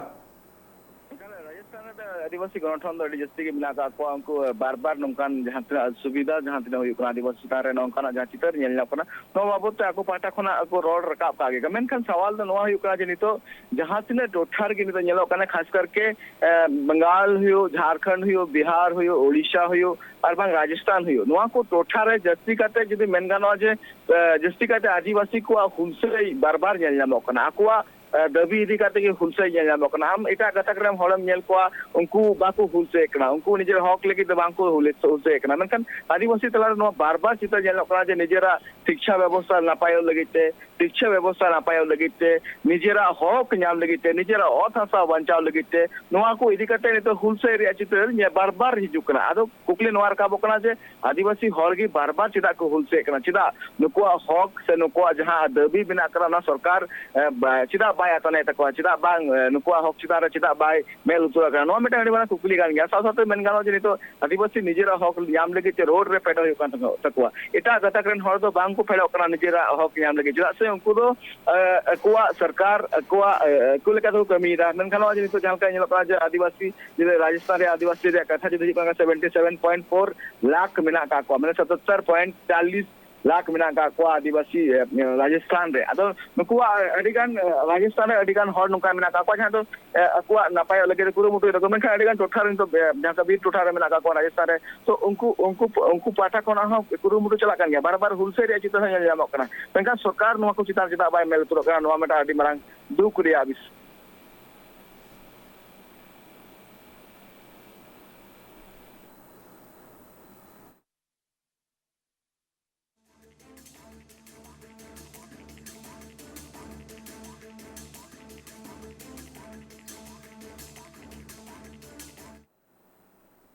ᱮᱱᱠᱷᱟᱱ ᱨᱟᱡᱚᱥᱛᱷᱟᱱ ᱨᱮ ᱟᱹᱫᱤᱵᱟᱹᱥᱤ ᱜᱚᱱᱚᱴᱷᱚᱱ ᱫᱚ ᱟᱹᱰᱤ ᱡᱟᱹᱥᱛᱤ ᱜᱮ ᱢᱮᱱᱟᱜ ᱟᱠᱟᱫ ᱠᱚᱣᱟ᱾ ᱩᱱᱠᱩ ᱵᱟᱨ ᱵᱟᱨ ᱱᱚᱝᱠᱟᱱ ᱡᱟᱦᱟᱸ ᱛᱤᱱᱟᱹᱜ ᱥᱩᱵᱤᱫᱷᱟ, ᱡᱟᱦᱟᱸ ᱛᱤᱱᱟᱹᱜ ᱦᱩᱭᱩᱜ ᱠᱟᱱᱟ ᱟᱹᱫᱤᱵᱟᱹᱥᱤ ᱪᱮᱛᱟᱱ ᱨᱮ ᱱᱚᱝᱠᱟᱱᱟᱜ ᱡᱟᱦᱟᱸ ᱪᱤᱛᱟᱹᱨ ᱧᱮᱞ ᱧᱟᱢᱚᱜ ᱠᱟᱱᱟ, ᱱᱚᱣᱟ ᱵᱟᱵᱚᱫ ᱛᱮ ᱟᱠᱚ ᱯᱟᱦᱴᱟ ᱠᱷᱚᱱᱟᱜ ᱠᱚ ᱨᱚᱲ ᱨᱟᱠᱟᱵ ᱠᱟᱜ ᱜᱮᱭᱟ᱾ ᱢᱮᱱᱠᱷᱟᱱ ᱥᱟᱣᱟᱞ ᱫᱚ ᱱᱚᱣᱟ ᱦᱩᱭᱩᱜ ᱠᱟᱱᱟ ᱡᱮ ᱱᱤᱛᱚᱜ ᱡᱟᱦᱟᱸ ᱛᱤᱱᱟᱹᱜ ᱴᱚᱴᱷᱟ ᱨᱮᱜᱮ ᱱᱤᱛᱚᱜ ᱧᱮᱞᱚᱜ ᱠᱟᱱᱟ, ᱠᱷᱟᱥ ᱠᱟᱨᱠᱮ, ᱮ, ᱵᱟᱝᱜᱟᱞ ᱦᱩᱭᱩᱜ, ᱡᱷᱟᱲᱠᱷᱚᱸᱰ ᱦᱩᱭᱩᱜ, ᱵᱤᱦᱟᱨ ᱦᱩᱭᱩᱜ, ᱳᱰᱤᱥᱟ ᱦᱩᱭᱩᱜ, ᱟᱨ ᱵᱟᱝ ᱨᱟᱡᱚᱥᱛᱷᱟᱱ ᱦᱩᱭᱩᱜ, ᱱᱚᱣᱟ ᱠᱚ ᱴᱚᱴᱷᱟ ᱨᱮ ᱡᱟᱹᱥᱛᱤ ᱠᱟᱛᱮ ᱡᱩᱫᱤ ᱢᱮᱱ ᱜᱟᱱᱚᱜᱼᱟ ᱡᱮ, ᱮ, ᱡᱟᱹᱥᱛᱤ ᱠᱟᱛᱮ ᱟᱹᱫᱤᱵᱟᱹᱥᱤ ᱠᱚᱣᱟᱜ ᱦᱩᱞᱥᱟᱹᱭ ᱵᱟᱨ ᱵᱟᱨ ᱧᱮᱞ ᱧᱟᱢᱚᱜ ᱠᱟᱱᱟ᱾ ᱟᱠᱚᱣᱟᱜ, ᱮ, ᱫᱟᱹᱵᱤ ᱤᱫᱤ ᱠᱟᱛᱮ ᱜᱮ ᱦᱩᱞᱥᱟᱹᱭ ᱧᱮᱞ ᱧᱟᱢᱚᱜ ᱠᱟᱱᱟ᱾ ᱟᱢ ᱮᱴᱟᱜ ᱜᱟᱛᱟᱠ ᱨᱮᱱ ᱦᱚᱲᱮᱢ ᱧᱮᱞ ᱠᱚᱣᱟ, ᱩᱱᱠᱩ ᱵᱟᱠᱚ ᱦᱩᱞᱥᱟᱹᱭ ᱠᱟᱱᱟ, ᱩᱱᱠᱩ ᱱᱤᱡᱮᱨ ᱦᱚᱠ ᱞᱟᱹᱜᱤᱫ ᱫᱚ ᱵᱟᱝ ᱠᱚ ᱦᱩᱞ-, ᱦᱩᱞᱥᱟᱹᱭ ᱠᱟᱱᱟ᱾ ᱢᱮᱱᱠᱷᱟᱱ ᱟᱹᱫᱤᱵᱟᱹᱥᱤ ᱛᱟᱞᱟ ᱨᱮ ᱱᱚᱣᱟ ᱵᱟᱨ ᱵᱟᱨ ᱪᱤᱛᱟᱹᱨ ᱧᱮᱞᱚᱜ ᱠᱟᱱᱟ ᱡᱮ ᱱᱤᱡᱮᱨᱟᱜ ᱥᱤᱠᱪᱷᱟ ᱵᱮᱵᱚᱥᱛᱷᱟ ᱱᱟᱯᱟᱭᱚᱜ ᱞᱟᱹᱜᱤᱫ ᱛᱮ, ᱥᱤᱠᱪᱷᱟ ᱵᱮᱵᱚᱥᱛᱷᱟ ᱱᱟᱯᱟᱭᱚᱜ ᱞᱟᱹᱜᱤᱫ ᱛᱮ, ᱱᱤᱡᱮᱨᱟᱜ ᱦᱚᱠ ᱧᱟᱢ ᱞᱟᱹᱜᱤᱫ ᱛᱮ, ᱱᱤᱡᱮᱨᱟᱜ ᱚᱛ ᱦᱟᱥᱟ ᱵᱟᱧᱪᱟᱣ ᱞᱟᱹᱜᱤᱫ ᱛᱮ, ᱱᱚᱣᱟ ᱠᱚ ᱤᱫᱤ ᱠᱟᱛᱮ ᱱᱤᱛᱚᱜ ᱦᱩᱞᱥᱟᱹᱭ ᱨᱮᱭᱟᱜ ᱪᱤᱛᱟᱹᱨ ᱧᱮ-, ᱵᱟᱨ ᱵᱟᱨ ᱦᱤᱡᱩᱜ ᱠᱟᱱᱟ᱾ ᱟᱫᱚ ᱠᱩᱠᱞᱤ ᱱᱚᱣᱟ ᱨᱟᱠᱟᱵᱚᱜ ᱠᱟᱱᱟ ᱡᱮ ᱟᱹᱫᱤᱵᱟᱹᱥᱤ ᱦᱚᱲ ᱜᱮ ᱵᱟᱨ ᱵᱟᱨ ᱪᱮᱫᱟᱜ ᱠᱚ ᱦᱩᱞᱥᱟᱹᱭᱮᱫ ᱠᱟᱱᱟ? ᱪᱮᱫᱟᱜ ᱱᱩᱠᱩᱣᱟᱜ ᱦᱚᱠ ᱥᱮ ᱱᱩᱠᱩᱣᱟᱜ ᱡᱟᱦᱟᱸ ᱫᱟᱹᱵᱤ ᱢᱮᱱᱟᱜ ᱠᱟᱫᱟ, ᱚᱱᱟ ᱥᱚᱨᱠᱟᱨ, ᱮ, ᱵᱟ-, ᱪᱮᱫᱟᱜ ᱵᱟᱭ ᱟᱛᱟᱱᱮᱫ ᱛᱟᱠᱚᱣᱟ? ᱪᱮᱫᱟᱜ ᱵᱟᱝ, ᱮ, ᱱᱩᱠᱩᱣᱟᱜ ᱦᱚᱠ ᱪᱮᱛᱟᱱ ᱨᱮ ᱪᱮᱫᱟᱜ ᱵᱟᱭ ᱢᱮᱫ ᱞᱩᱛᱩᱨᱟᱜ ᱠᱟᱱᱟ? ᱱᱚᱣᱟ ᱢᱤᱫᱴᱟᱝ ᱟᱹᱰᱤ ᱢᱟᱨᱟᱝ ᱠᱩᱠᱞᱤ ᱠᱟᱱ ᱜᱮᱭᱟ᱾ ᱥᱟᱶ ᱥᱟᱶᱛᱮ ᱢᱮᱱ ᱜᱟᱱᱚᱜᱼᱟ ᱡᱮ ᱱᱤᱛᱚᱜ ᱟᱹᱫᱤᱵᱟᱹᱥᱤ ᱱᱤᱡᱮᱨᱟᱜ ᱦᱚᱠ ᱧᱟᱢ ᱞᱟᱹᱜᱤᱫ ᱛᱮ ᱨᱳᱰ ᱨᱮ ᱯᱷᱮᱰᱚᱜ ᱦᱩᱭᱩᱜ ᱠᱟᱱ ᱛᱟᱠᱚ-, ᱛᱟᱠᱚᱣᱟ᱾ ᱮᱴᱟᱜ ᱜᱟᱛᱟᱠ ᱨᱮᱱ ᱦᱚᱲ ᱫᱚ ᱵᱟᱝ ᱠᱚ ᱯᱷᱮᱰᱚᱜ ᱠᱟᱱᱟ ᱱᱤᱡᱮᱨᱟᱜ ᱦᱚᱠ ᱧᱟᱢ ᱞᱟᱹᱜᱤᱫ, ᱪᱮᱫᱟᱜ ᱥᱮ ᱩᱱᱠᱩ ᱫᱚ, ᱮ, ᱟᱠᱚᱣᱟᱜ ᱥᱚᱨᱠᱟᱨ, ᱟᱠᱚᱣᱟᱜ, ᱮ, ᱟᱠᱚ ᱞᱮᱠᱟ ᱛᱮᱠᱚ ᱠᱟᱹᱢᱤᱭᱮᱫᱟ᱾ ᱢᱮᱱᱠᱷᱟᱱ ᱱᱚᱜᱼᱚᱭ ᱡᱮ ᱱᱤᱛᱚᱜ ᱡᱟᱦᱟᱸ ᱞᱮᱠᱟ ᱧᱮᱞᱚᱜ ᱠᱟᱱᱟ ᱡᱮ ᱟᱹᱫᱤᱵᱟᱹᱥᱤ, ᱡᱩᱫᱤ ᱨᱟᱡᱚᱥᱛᱷᱟᱱ ᱨᱮᱭᱟᱜ ᱟᱹᱫᱤᱵᱟᱹᱥᱤ ᱨᱮᱭᱟᱜ ᱠᱟᱛᱷᱟ ᱡᱩᱫᱤ ᱦᱩᱭᱩᱜ ᱠᱟᱱᱟ, seventy seven point four lakh ᱢᱮᱱᱟᱜ ᱟᱠᱟᱫ ᱠᱚᱣᱟ, ᱢᱟᱱᱮ ᱥᱟᱛᱟᱛᱛᱟᱨ point ᱪᱟᱞᱞᱤᱥ ᱞᱟᱠᱷ ᱢᱮᱱᱟᱜ ᱟᱠᱟᱫ ᱠᱚᱣᱟ ᱟᱹᱫᱤᱵᱟᱹᱥᱤ, ᱮ, ᱨᱟᱡᱚᱥᱛᱷᱟᱱ ᱨᱮ᱾ ᱟᱫᱚ ᱱᱩᱠᱩᱣᱟᱜ ᱟᱹᱰᱤᱜᱟᱱ, ᱮ, ᱨᱟᱡᱚᱥᱛᱷᱟᱱ ᱨᱮ ᱟᱹᱰᱤᱜᱟᱱ ᱦᱚᱲ ᱱᱚᱝᱠᱟ ᱢᱮᱱᱟᱜ ᱟᱠᱟᱫ ᱠᱚᱣᱟ, ᱡᱟᱦᱟᱸ ᱫᱚ, ᱮ, ᱟᱠᱚᱣᱟᱜ ᱱᱟᱯᱟᱭᱚᱜ ᱞᱟᱹᱜᱤᱫ ᱠᱩᱨᱩᱢᱩᱴᱩᱭ ᱫᱟᱠᱚ, ᱢᱮᱱᱠᱷᱟᱱ ᱟᱹᱰᱤᱜᱟᱱ ᱴᱚᱴᱷᱟ ᱨᱮ ᱱᱤᱛᱚᱜ, ᱮ, ᱡᱟᱦᱟᱸ ᱞᱮᱠᱟ ᱵᱤᱨ ᱴᱚᱴᱷᱟ ᱨᱮ ᱢᱮᱱᱟᱜ ᱟᱠᱟᱫ ᱠᱚᱣᱟ ᱨᱟᱡᱚᱥᱛᱷᱟᱱ ᱨᱮ, ᱛᱚ ᱩᱱᱠᱩ, ᱩᱱᱠᱩ, ᱩᱱᱠᱩ ᱯᱟᱦᱴᱟ ᱠᱷᱚᱱᱟᱜ ᱦᱚᱸ ᱠᱩᱨᱩᱢᱩᱴᱩ ᱪᱟᱞᱟᱜ ᱠᱟᱱ ᱜᱮᱭᱟ, ᱵᱟᱨ ᱵᱟᱨ ᱦᱩᱞᱥᱟᱹᱭ ᱨᱮᱭᱟᱜ ᱪᱤᱛᱟᱹᱨ ᱦᱚᱸ ᱧᱮᱞ ᱧᱟᱢᱚᱜ ᱠᱟᱱᱟ᱾ ᱢᱮᱱᱠᱷᱟᱱ ᱥᱚᱨᱠᱟᱨ ᱱᱚᱣᱟ ᱠᱚ ᱪᱮᱛᱟᱱ ᱪᱮᱫᱟᱜ ᱵᱟᱭ ᱢᱮᱫ ᱞᱩᱛᱩᱨᱚᱜ ᱠᱟᱱᱟ, ᱱᱚᱣᱟ ᱢᱤᱫᱴᱟᱝ ᱟᱹᱰᱤ ᱢᱟᱨᱟᱝ ᱫᱩᱠ ᱨᱮᱭᱟᱜ ᱵᱤᱥᱚᱭ᱾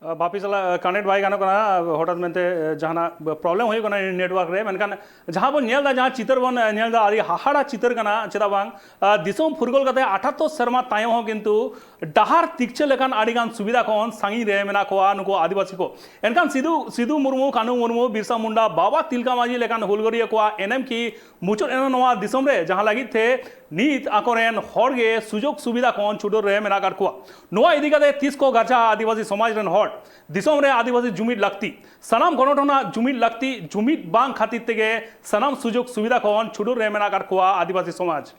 ᱵᱟᱯᱤ ᱥᱟᱞᱟᱜ ᱠᱟᱱᱮᱠᱴ ᱵᱟᱭ ᱜᱟᱱᱚᱜ ᱠᱟᱱᱟ, ᱦᱚᱴᱟᱛ ᱢᱮᱱᱛᱮ ᱡᱟᱦᱟᱱᱟᱜ ᱯᱨᱚᱵᱞᱮᱢ ᱦᱩᱭᱩᱜ ᱠᱟᱱᱟ ᱱᱮᱴᱣᱟᱨᱠ ᱨᱮ᱾ ᱢᱮᱱᱠᱷᱟᱱ ᱡᱟᱦᱟᱸ ᱵᱚᱱ ᱧᱮᱞ ᱮᱫᱟ, ᱡᱟᱦᱟᱸ ᱪᱤᱛᱟᱹᱨ ᱵᱚᱱ ᱧᱮᱞ ᱮᱫᱟ, ᱟᱹᱰᱤ ᱦᱟᱦᱟᱲᱟ ᱪᱤᱛᱟᱹᱨ ᱠᱟᱱᱟ᱾ ᱪᱮᱫᱟᱜ ᱵᱟᱝ, ᱫᱤᱥᱚᱢ ᱯᱷᱩᱨᱜᱟᱹᱞ ᱠᱟᱛᱮ ᱟᱴᱷᱟᱛᱛᱳᱨ ᱥᱮᱨᱢᱟ ᱛᱟᱭᱚᱢ ᱦᱚᱸ ᱠᱤᱱᱛᱩ ᱰᱟᱦᱟᱨ ᱛᱤᱠᱪᱟᱹ ᱞᱮᱠᱟᱱ ᱟᱹᱰᱤᱜᱟᱱ ᱥᱩᱵᱤᱫᱷᱟ ᱠᱷᱚᱱ ᱥᱟᱺᱜᱤᱧ ᱨᱮ ᱢᱮᱱᱟᱜ ᱠᱚᱣᱟ ᱱᱩᱠᱩ ᱟᱹᱫᱤᱵᱟᱹᱥᱤ ᱠᱚ᱾ ᱮᱱᱠᱷᱟᱱ ᱥᱤᱫᱩ, ᱥᱤᱫᱩ ᱢᱩᱨᱢᱩ, ᱠᱟᱹᱱᱦᱩ ᱢᱩᱨᱢᱩ, ᱵᱤᱨᱥᱟ ᱢᱩᱱᱰᱟ, ᱵᱟᱵᱟ ᱛᱤᱞᱠᱟ ᱢᱟᱹᱡᱷᱤ ᱞᱮᱠᱟᱱ ᱦᱩᱞᱜᱟᱹᱨᱤᱭᱟᱹ ᱠᱚᱣᱟᱜ ᱮᱱᱮᱢ ᱠᱤ ᱢᱩᱪᱟᱹᱫ ᱮᱱᱟ ᱱᱚᱣᱟ ᱫᱤᱥᱚᱢ ᱨᱮ, ᱡᱟᱦᱟᱸ ᱞᱟᱹᱜᱤᱫ ᱛᱮ ᱱᱤᱛ ᱟᱠᱚᱨᱮᱱ ᱦᱚᱲ ᱜᱮ ᱥᱩᱡᱳᱜᱽ ᱥᱩᱵᱤᱫᱷᱟ ᱠᱷᱚᱱ ᱪᱷᱩᱰᱟᱹᱨ ᱨᱮ ᱢᱮᱱᱟᱜ ᱟᱠᱟᱫ ᱠᱚᱣᱟ? ᱱᱚᱣᱟ ᱤᱫᱤ ᱠᱟᱛᱮ ᱛᱤᱥ ᱠᱚ ᱜᱟᱨᱡᱟᱜᱼᱟ ᱟᱹᱫᱤᱵᱟᱹᱥᱤ ᱥᱚᱢᱟᱡᱽ ᱨᱮᱱ ᱦᱚᱲ? ᱫᱤᱥᱚᱢ ᱨᱮ ᱟᱹᱫᱤᱵᱟᱹᱥᱤ ᱡᱩᱢᱤᱫ ᱞᱟᱹᱠᱛᱤ, ᱥᱟᱱᱟᱢ ᱜᱚᱱᱚᱴᱷᱚᱱᱟᱜ ᱡᱩᱢᱤᱫ ᱞᱟᱹᱠᱛᱤ᱾ ᱡᱩᱢᱤᱫ ᱵᱟᱝ ᱠᱷᱟᱹᱛᱤᱨ ᱛᱮᱜᱮ ᱥᱟᱱᱟᱢ ᱥᱩᱡᱳᱜᱽ ᱥᱩᱵᱤᱫᱷᱟ ᱠᱷᱚᱱ ᱪᱷᱩᱰᱟᱹᱨ ᱨᱮ ᱢᱮᱱᱟᱜ ᱟᱠᱟᱫ ᱠᱚᱣᱟ ᱟᱹᱫᱤᱵᱟᱹᱥᱤ ᱥᱚᱢᱟᱡᱽ᱾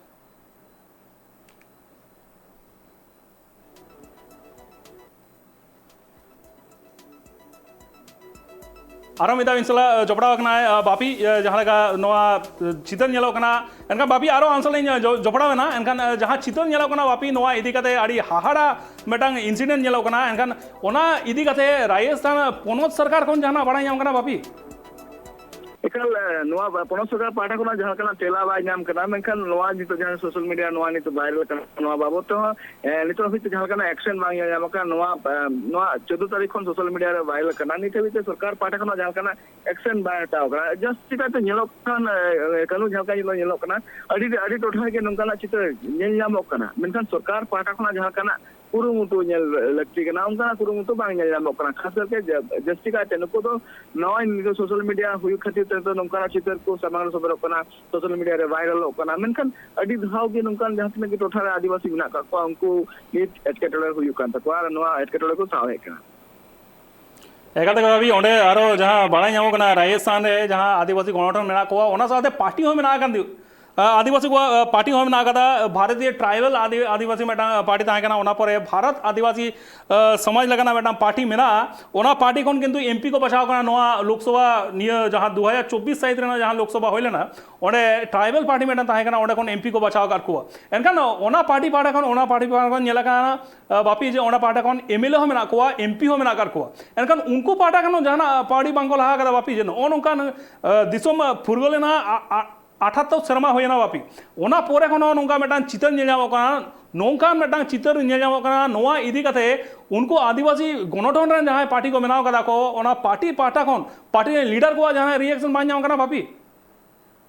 ᱟᱨᱚ ᱢᱤᱫ ᱫᱷᱟᱣ ᱤᱧ ᱥᱟᱞᱟᱜ ᱡᱚᱯᱲᱟᱣ ᱟᱠᱟᱱᱟᱭ, ᱟᱸ, ᱵᱟᱯᱤ, ᱟᱸ, ᱡᱟᱦᱟᱸ ᱞᱮᱠᱟ ᱱᱚᱣᱟ, ᱟᱸ, ᱪᱤᱛᱟᱹᱨ ᱧᱮᱞᱚᱜ ᱠᱟᱱᱟ, ᱮᱱᱠᱷᱟᱱ ᱵᱟᱯᱤ ᱟᱨᱚ ᱟᱢ ᱥᱟᱞᱟᱜ ᱤᱧ ᱡᱚ-, ᱡᱚᱯᱲᱟᱣ ᱮᱱᱟ᱾ ᱮᱱᱠᱷᱟᱱ, ᱟᱸ, ᱡᱟᱦᱟᱸ ᱪᱤᱛᱟᱹᱨ ᱧᱮᱞᱚᱜ ᱠᱟᱱᱟ ᱵᱟᱯᱤ, ᱱᱚᱣᱟ ᱤᱫᱤ ᱠᱟᱛᱮ ᱟᱹᱰᱤ ᱦᱟᱦᱟᱲᱟ ᱢᱤᱫᱴᱟᱝ incident ᱧᱮᱞᱚᱜ ᱠᱟᱱᱟ᱾ ᱮᱱᱠᱷᱟᱱ ᱚᱱᱟ ᱤᱫᱤ ᱠᱟᱛᱮ ᱨᱟᱡᱚᱥᱛᱷᱟᱱ ᱯᱚᱱᱚᱛ ᱥᱚᱨᱠᱟᱨ ᱠᱷᱚᱱ ᱡᱟᱦᱟᱱᱟᱜ ᱵᱟᱲᱟᱭ ᱧᱟᱢ ᱠᱟᱱᱟ ᱵᱟᱯᱤ? ᱮᱠᱟᱞ, ᱮ, ᱱᱚᱣᱟ ᱯᱚᱱᱚᱛ ᱥᱚᱨᱠᱟᱨ ᱯᱟᱦᱴᱟ ᱠᱷᱚᱱᱟᱜ ᱡᱟᱦᱟᱸ ᱞᱮᱠᱟᱱᱟᱜ ᱛᱮᱞᱟ ᱵᱟᱭ ᱧᱟᱢ ᱠᱟᱱᱟ, ᱢᱮᱱᱠᱷᱟᱱ ᱱᱚᱣᱟ ᱱᱤᱛᱚᱜ ᱡᱟᱦᱟᱸ social media ᱱᱚᱣᱟ ᱱᱤᱛᱚᱜ viral ᱠᱟᱱᱟ, ᱱᱚᱣᱟ ᱵᱟᱵᱚᱫ ᱛᱮᱦᱚᱸ, ᱮ, ᱱᱤᱛᱚᱜ ᱦᱟᱹᱵᱤᱡ ᱛᱮ ᱡᱟᱦᱟᱸ ᱞᱮᱠᱟᱱᱟᱜ action ᱵᱟᱝ ᱧᱮᱞ ᱧᱟᱢ ᱟᱠᱟᱱᱟ᱾ ᱱᱚᱣᱟ, ᱮ, ᱱᱚᱣᱟ ᱪᱳᱫᱽᱫᱳ ᱛᱟᱹᱨᱤᱠᱷ ᱠᱷᱚᱱ social media ᱨᱮ viral ᱠᱟᱱᱟ, ᱱᱤᱛ ᱦᱟᱹᱵᱤᱡ ᱛᱮ ᱥᱚᱨᱠᱟᱨ ᱯᱟᱦᱴᱟ ᱠᱷᱚᱱᱟᱜ ᱡᱟᱦᱟᱸ ᱞᱮᱠᱟᱱᱟᱜ action ᱵᱟᱭ ᱦᱟᱛᱟᱣ ᱠᱟᱱᱟ᱾ ᱡᱟᱹᱥᱛᱤ ᱠᱟᱭᱛᱮ ᱧᱮᱞᱚᱜ ᱠᱟᱱ, ᱮ, ᱠᱟᱹᱱᱩ ᱡᱟᱦᱟᱸ ᱞᱮᱠᱟ ᱧᱮᱞᱚᱜ, ᱧᱮᱞᱚᱜ ᱠᱟᱱᱟ, ᱟᱹᱰᱤ, ᱟᱹᱰᱤ ᱴᱚᱴᱷᱟ ᱨᱮᱜᱮ ᱱᱚᱝᱠᱟᱱᱟᱜ ᱪᱤᱛᱟᱹᱨ ᱧᱮᱞ ᱧᱟᱢᱚᱜ ᱠᱟᱱᱟ, ᱢᱮᱱᱠᱷᱟᱱ ᱥᱚᱨᱠᱟᱨ ᱯᱟᱦᱴᱟ ᱠᱷᱚᱱᱟᱜ ᱡᱟᱦᱟᱸ ᱞᱮᱠᱟᱱᱟᱜ ᱠᱩᱨᱩᱢᱩᱴᱩ ᱧᱮᱞ ᱞᱟᱹᱠᱛᱤ ᱠᱟᱱᱟ, ᱚᱱᱠᱟᱱᱟᱜ ᱠᱩᱨᱩᱢᱩᱴᱩ ᱵᱟᱝ ᱧᱮᱞ ᱧᱟᱢᱚᱜ ᱠᱟᱱᱟ᱾ ᱠᱷᱟᱥ ᱠᱟᱨᱛᱮ ᱡᱟ-, ᱡᱟᱹᱥᱛᱤ ᱠᱟᱭᱛᱮ ᱱᱩᱠᱩ ᱫᱚ ᱱᱚᱜᱼᱚᱭ ᱱᱤᱛᱚᱜ social media ᱦᱩᱭᱩᱜ ᱠᱷᱟᱹᱛᱤᱨ ᱛᱮ ᱱᱤᱛᱚᱜ ᱱᱚᱝᱠᱟᱱᱟᱜ ᱪᱤᱛᱟᱹᱨ ᱠᱚ ᱥᱟᱢᱟᱝ ᱨᱮ ᱥᱚᱫᱚᱨᱚᱜ ᱠᱟᱱᱟ, social media ᱨᱮ viralᱚᱜ ᱠᱟᱱᱟ᱾ ᱢᱮᱱᱠᱷᱟᱱ ᱟᱹᱰᱤ ᱫᱷᱟᱣ ᱜᱮ ᱱᱚᱝᱠᱟᱱ ᱡᱟᱦᱟᱸ ᱛᱤᱱᱟᱹᱜ ᱜᱮ ᱴᱚᱴᱷᱟ ᱨᱮ ᱟᱹᱫᱤᱵᱟᱹᱥᱤ ᱢᱮᱱᱟᱜ ᱟᱠᱟᱫ ᱠᱚᱣᱟ, ᱩᱱᱠᱩ ᱱᱤᱛ ᱮᱴᱠᱮᱴᱚᱬᱮ ᱦᱩᱭᱩᱜ ᱠᱟᱱ ᱛᱟᱠᱚᱣᱟ ᱟᱨ ᱱᱚᱣᱟ ᱮᱴᱠᱮᱴᱚᱬᱮ ᱠᱚ ᱥᱟᱶ ᱦᱮᱡ ᱠᱟᱱᱟ᱾ ᱮᱠᱟᱞ ᱛᱮᱜᱮ ᱵᱷᱟᱵᱤ, ᱚᱸᱰᱮ ᱟᱨᱚ ᱡᱟᱦᱟᱸ ᱵᱟᱲᱟᱭ ᱧᱟᱢᱚᱜ ᱠᱟᱱᱟ, ᱨᱟᱡᱚᱥᱛᱷᱟᱱ ᱨᱮ ᱡᱟᱦᱟᱸ ᱟᱹᱫᱤᱵᱟᱹᱥᱤ ᱜᱚᱱᱚᱴᱷᱚᱱ ᱢᱮᱱᱟᱜ ᱠᱚᱣᱟ, ᱚᱱᱟ ᱥᱟᱶᱛᱮ ᱯᱟᱨᱴᱤ ᱦᱚᱸ ᱢᱮᱱᱟᱜ ᱟᱠᱟᱫ, ᱟᱹᱫᱤᱵᱟᱹᱥᱤ ᱠᱚᱣᱟᱜ, ᱟᱹ, ᱯᱟᱨᱴᱤ ᱦᱚᱸ ᱢᱮᱱᱟᱜ ᱟᱠᱟᱫᱟ᱾ ᱵᱷᱟᱨᱚᱛᱤᱭᱚ ᱴᱨᱟᱭᱵᱟᱞ ᱟᱹᱫᱤ-, ᱟᱹᱫᱤᱵᱟᱹᱥᱤ ᱢᱤᱫᱴᱟᱝ ᱯᱟᱨᱴᱤ ᱛᱟᱦᱮᱸ ᱠᱟᱱᱟ, ᱚᱱᱟ ᱯᱚᱨᱮ ᱵᱷᱟᱨᱚᱛ ᱟᱹᱫᱤᱵᱟᱹᱥᱤ, ᱟᱹ, ᱥᱚᱢᱟᱡᱽ ᱞᱮᱠᱟᱱᱟᱜ ᱢᱤᱫᱴᱟᱝ ᱯᱟᱨᱴᱤ ᱢᱮᱱᱟᱜᱼᱟ᱾ ᱚᱱᱟ ᱯᱟᱨᱴᱤ ᱠᱷᱚᱱ ᱠᱤᱱᱛᱩ ᱮᱢᱯᱤ ᱠᱚ ᱵᱟᱪᱷᱟᱣ ᱠᱟᱱᱟ ᱱᱚᱣᱟ ᱞᱳᱠᱥᱚᱵᱷᱟ, ᱱᱤᱭᱟᱹ ᱡᱟᱦᱟᱸ ᱫᱩ ᱦᱟᱡᱟᱨ ᱪᱚᱵᱵᱤᱥ ᱥᱟᱹᱦᱤᱛ ᱨᱮᱱᱟᱜ ᱡᱟᱦᱟᱸ ᱞᱳᱠᱥᱚᱵᱷᱟ ᱦᱩᱭ ᱞᱮᱱᱟ, ᱚᱸᱰᱮ ᱴᱨᱟᱭᱵᱟᱞ ᱯᱟᱨᱴᱤ ᱢᱤᱫᱴᱟᱝ ᱛᱟᱦᱮᱸ ᱠᱟᱱᱟ, ᱚᱸᱰᱮ ᱠᱷᱚᱱ ᱮᱢᱯᱤ ᱠᱚ ᱵᱟᱪᱷᱟᱣ ᱟᱠᱟᱫ ᱠᱚᱣᱟ᱾ ᱮᱱᱠᱷᱟᱱ ᱚᱱᱟ ᱯᱟᱨᱴᱤ ᱯᱟᱦᱴᱟ ᱠᱷᱚᱱ, ᱚᱱᱟ ᱯᱟᱨᱴᱤ ᱯᱟᱦᱴᱟ ᱠᱷᱚᱱ ᱧᱮᱞ ᱟᱠᱟᱱᱟ, ᱟᱹ, ᱵᱟᱯᱤ, ᱡᱮ ᱚᱱᱟ ᱯᱟᱦᱴᱟ ᱠᱷᱚᱱ ᱮᱢᱮᱞᱮ ᱦᱚᱸ ᱢᱮᱱᱟᱜ ᱠᱚᱣᱟ, ᱮᱢᱯᱤ ᱦᱚᱸ ᱢᱮᱱᱟᱜ ᱟᱠᱟᱫ ᱠᱚᱣᱟ᱾ ᱮᱱᱠᱷᱟᱱ ᱩᱱᱠᱩ ᱯᱟᱦᱴᱟ ᱠᱷᱚᱱ ᱦᱚᱸ ᱡᱟᱦᱟᱱᱟᱜ ᱯᱟᱨᱴᱤ ᱵᱟᱝᱠᱚ ᱞᱟᱦᱟ ᱟᱠᱟᱫᱟ ᱵᱟᱯᱤ, ᱡᱮ ᱱᱚᱜᱼᱚ ᱱᱚᱝᱠᱟᱱ, ᱟᱹ, ᱫᱤᱥᱚᱢ ᱯᱷᱩᱨᱜᱟᱹᱞ ᱮᱱᱟ, ᱟ-, ᱟ-, ᱟᱴᱷᱟᱛᱛᱳᱨ ᱥᱮᱨᱢᱟ ᱦᱩᱭᱮᱱᱟ ᱵᱟᱯᱤ, ᱚᱱᱟ ᱯᱚᱨᱮ ᱠᱷᱚᱱ ᱦᱚᱸ ᱱᱚᱝᱠᱟ ᱢᱤᱫᱴᱟᱝ ᱪᱤᱛᱟᱹᱨ ᱧᱮᱞ ᱧᱟᱢᱚᱜ ᱠᱟᱱᱟ, ᱱᱚᱝᱠᱟᱱ ᱢᱤᱫᱴᱟᱝ ᱪᱤᱛᱟᱹᱨ ᱧᱮᱞ ᱧᱟᱢᱚᱜ ᱠᱟᱱᱟ᱾ ᱱᱚᱣᱟ ᱤᱫᱤ ᱠᱟᱛᱮ ᱩᱱᱠᱩ ᱟᱹᱫᱤᱵᱟᱹᱥᱤ ᱜᱚᱱᱚᱴᱷᱚᱱ ᱨᱮᱱ ᱡᱟᱦᱟᱸᱭ ᱯᱟᱨᱴᱤ ᱠᱚ ᱵᱮᱱᱟᱣ ᱠᱟᱫᱟ ᱠᱚ, ᱚᱱᱟ ᱯᱟᱨᱴᱤ ᱯᱟᱦᱴᱟ ᱠᱷᱚᱱ ᱯᱟᱨᱴᱤ ᱨᱮᱱ ᱞᱤᱰᱟᱨ ᱠᱚᱣᱟᱜ ᱡᱟᱦᱟᱸ ᱨᱤᱭᱮᱠᱥᱚᱱ ᱵᱟᱝ ᱧᱟᱢ ᱠᱟᱱᱟ ᱵᱟᱯᱤ?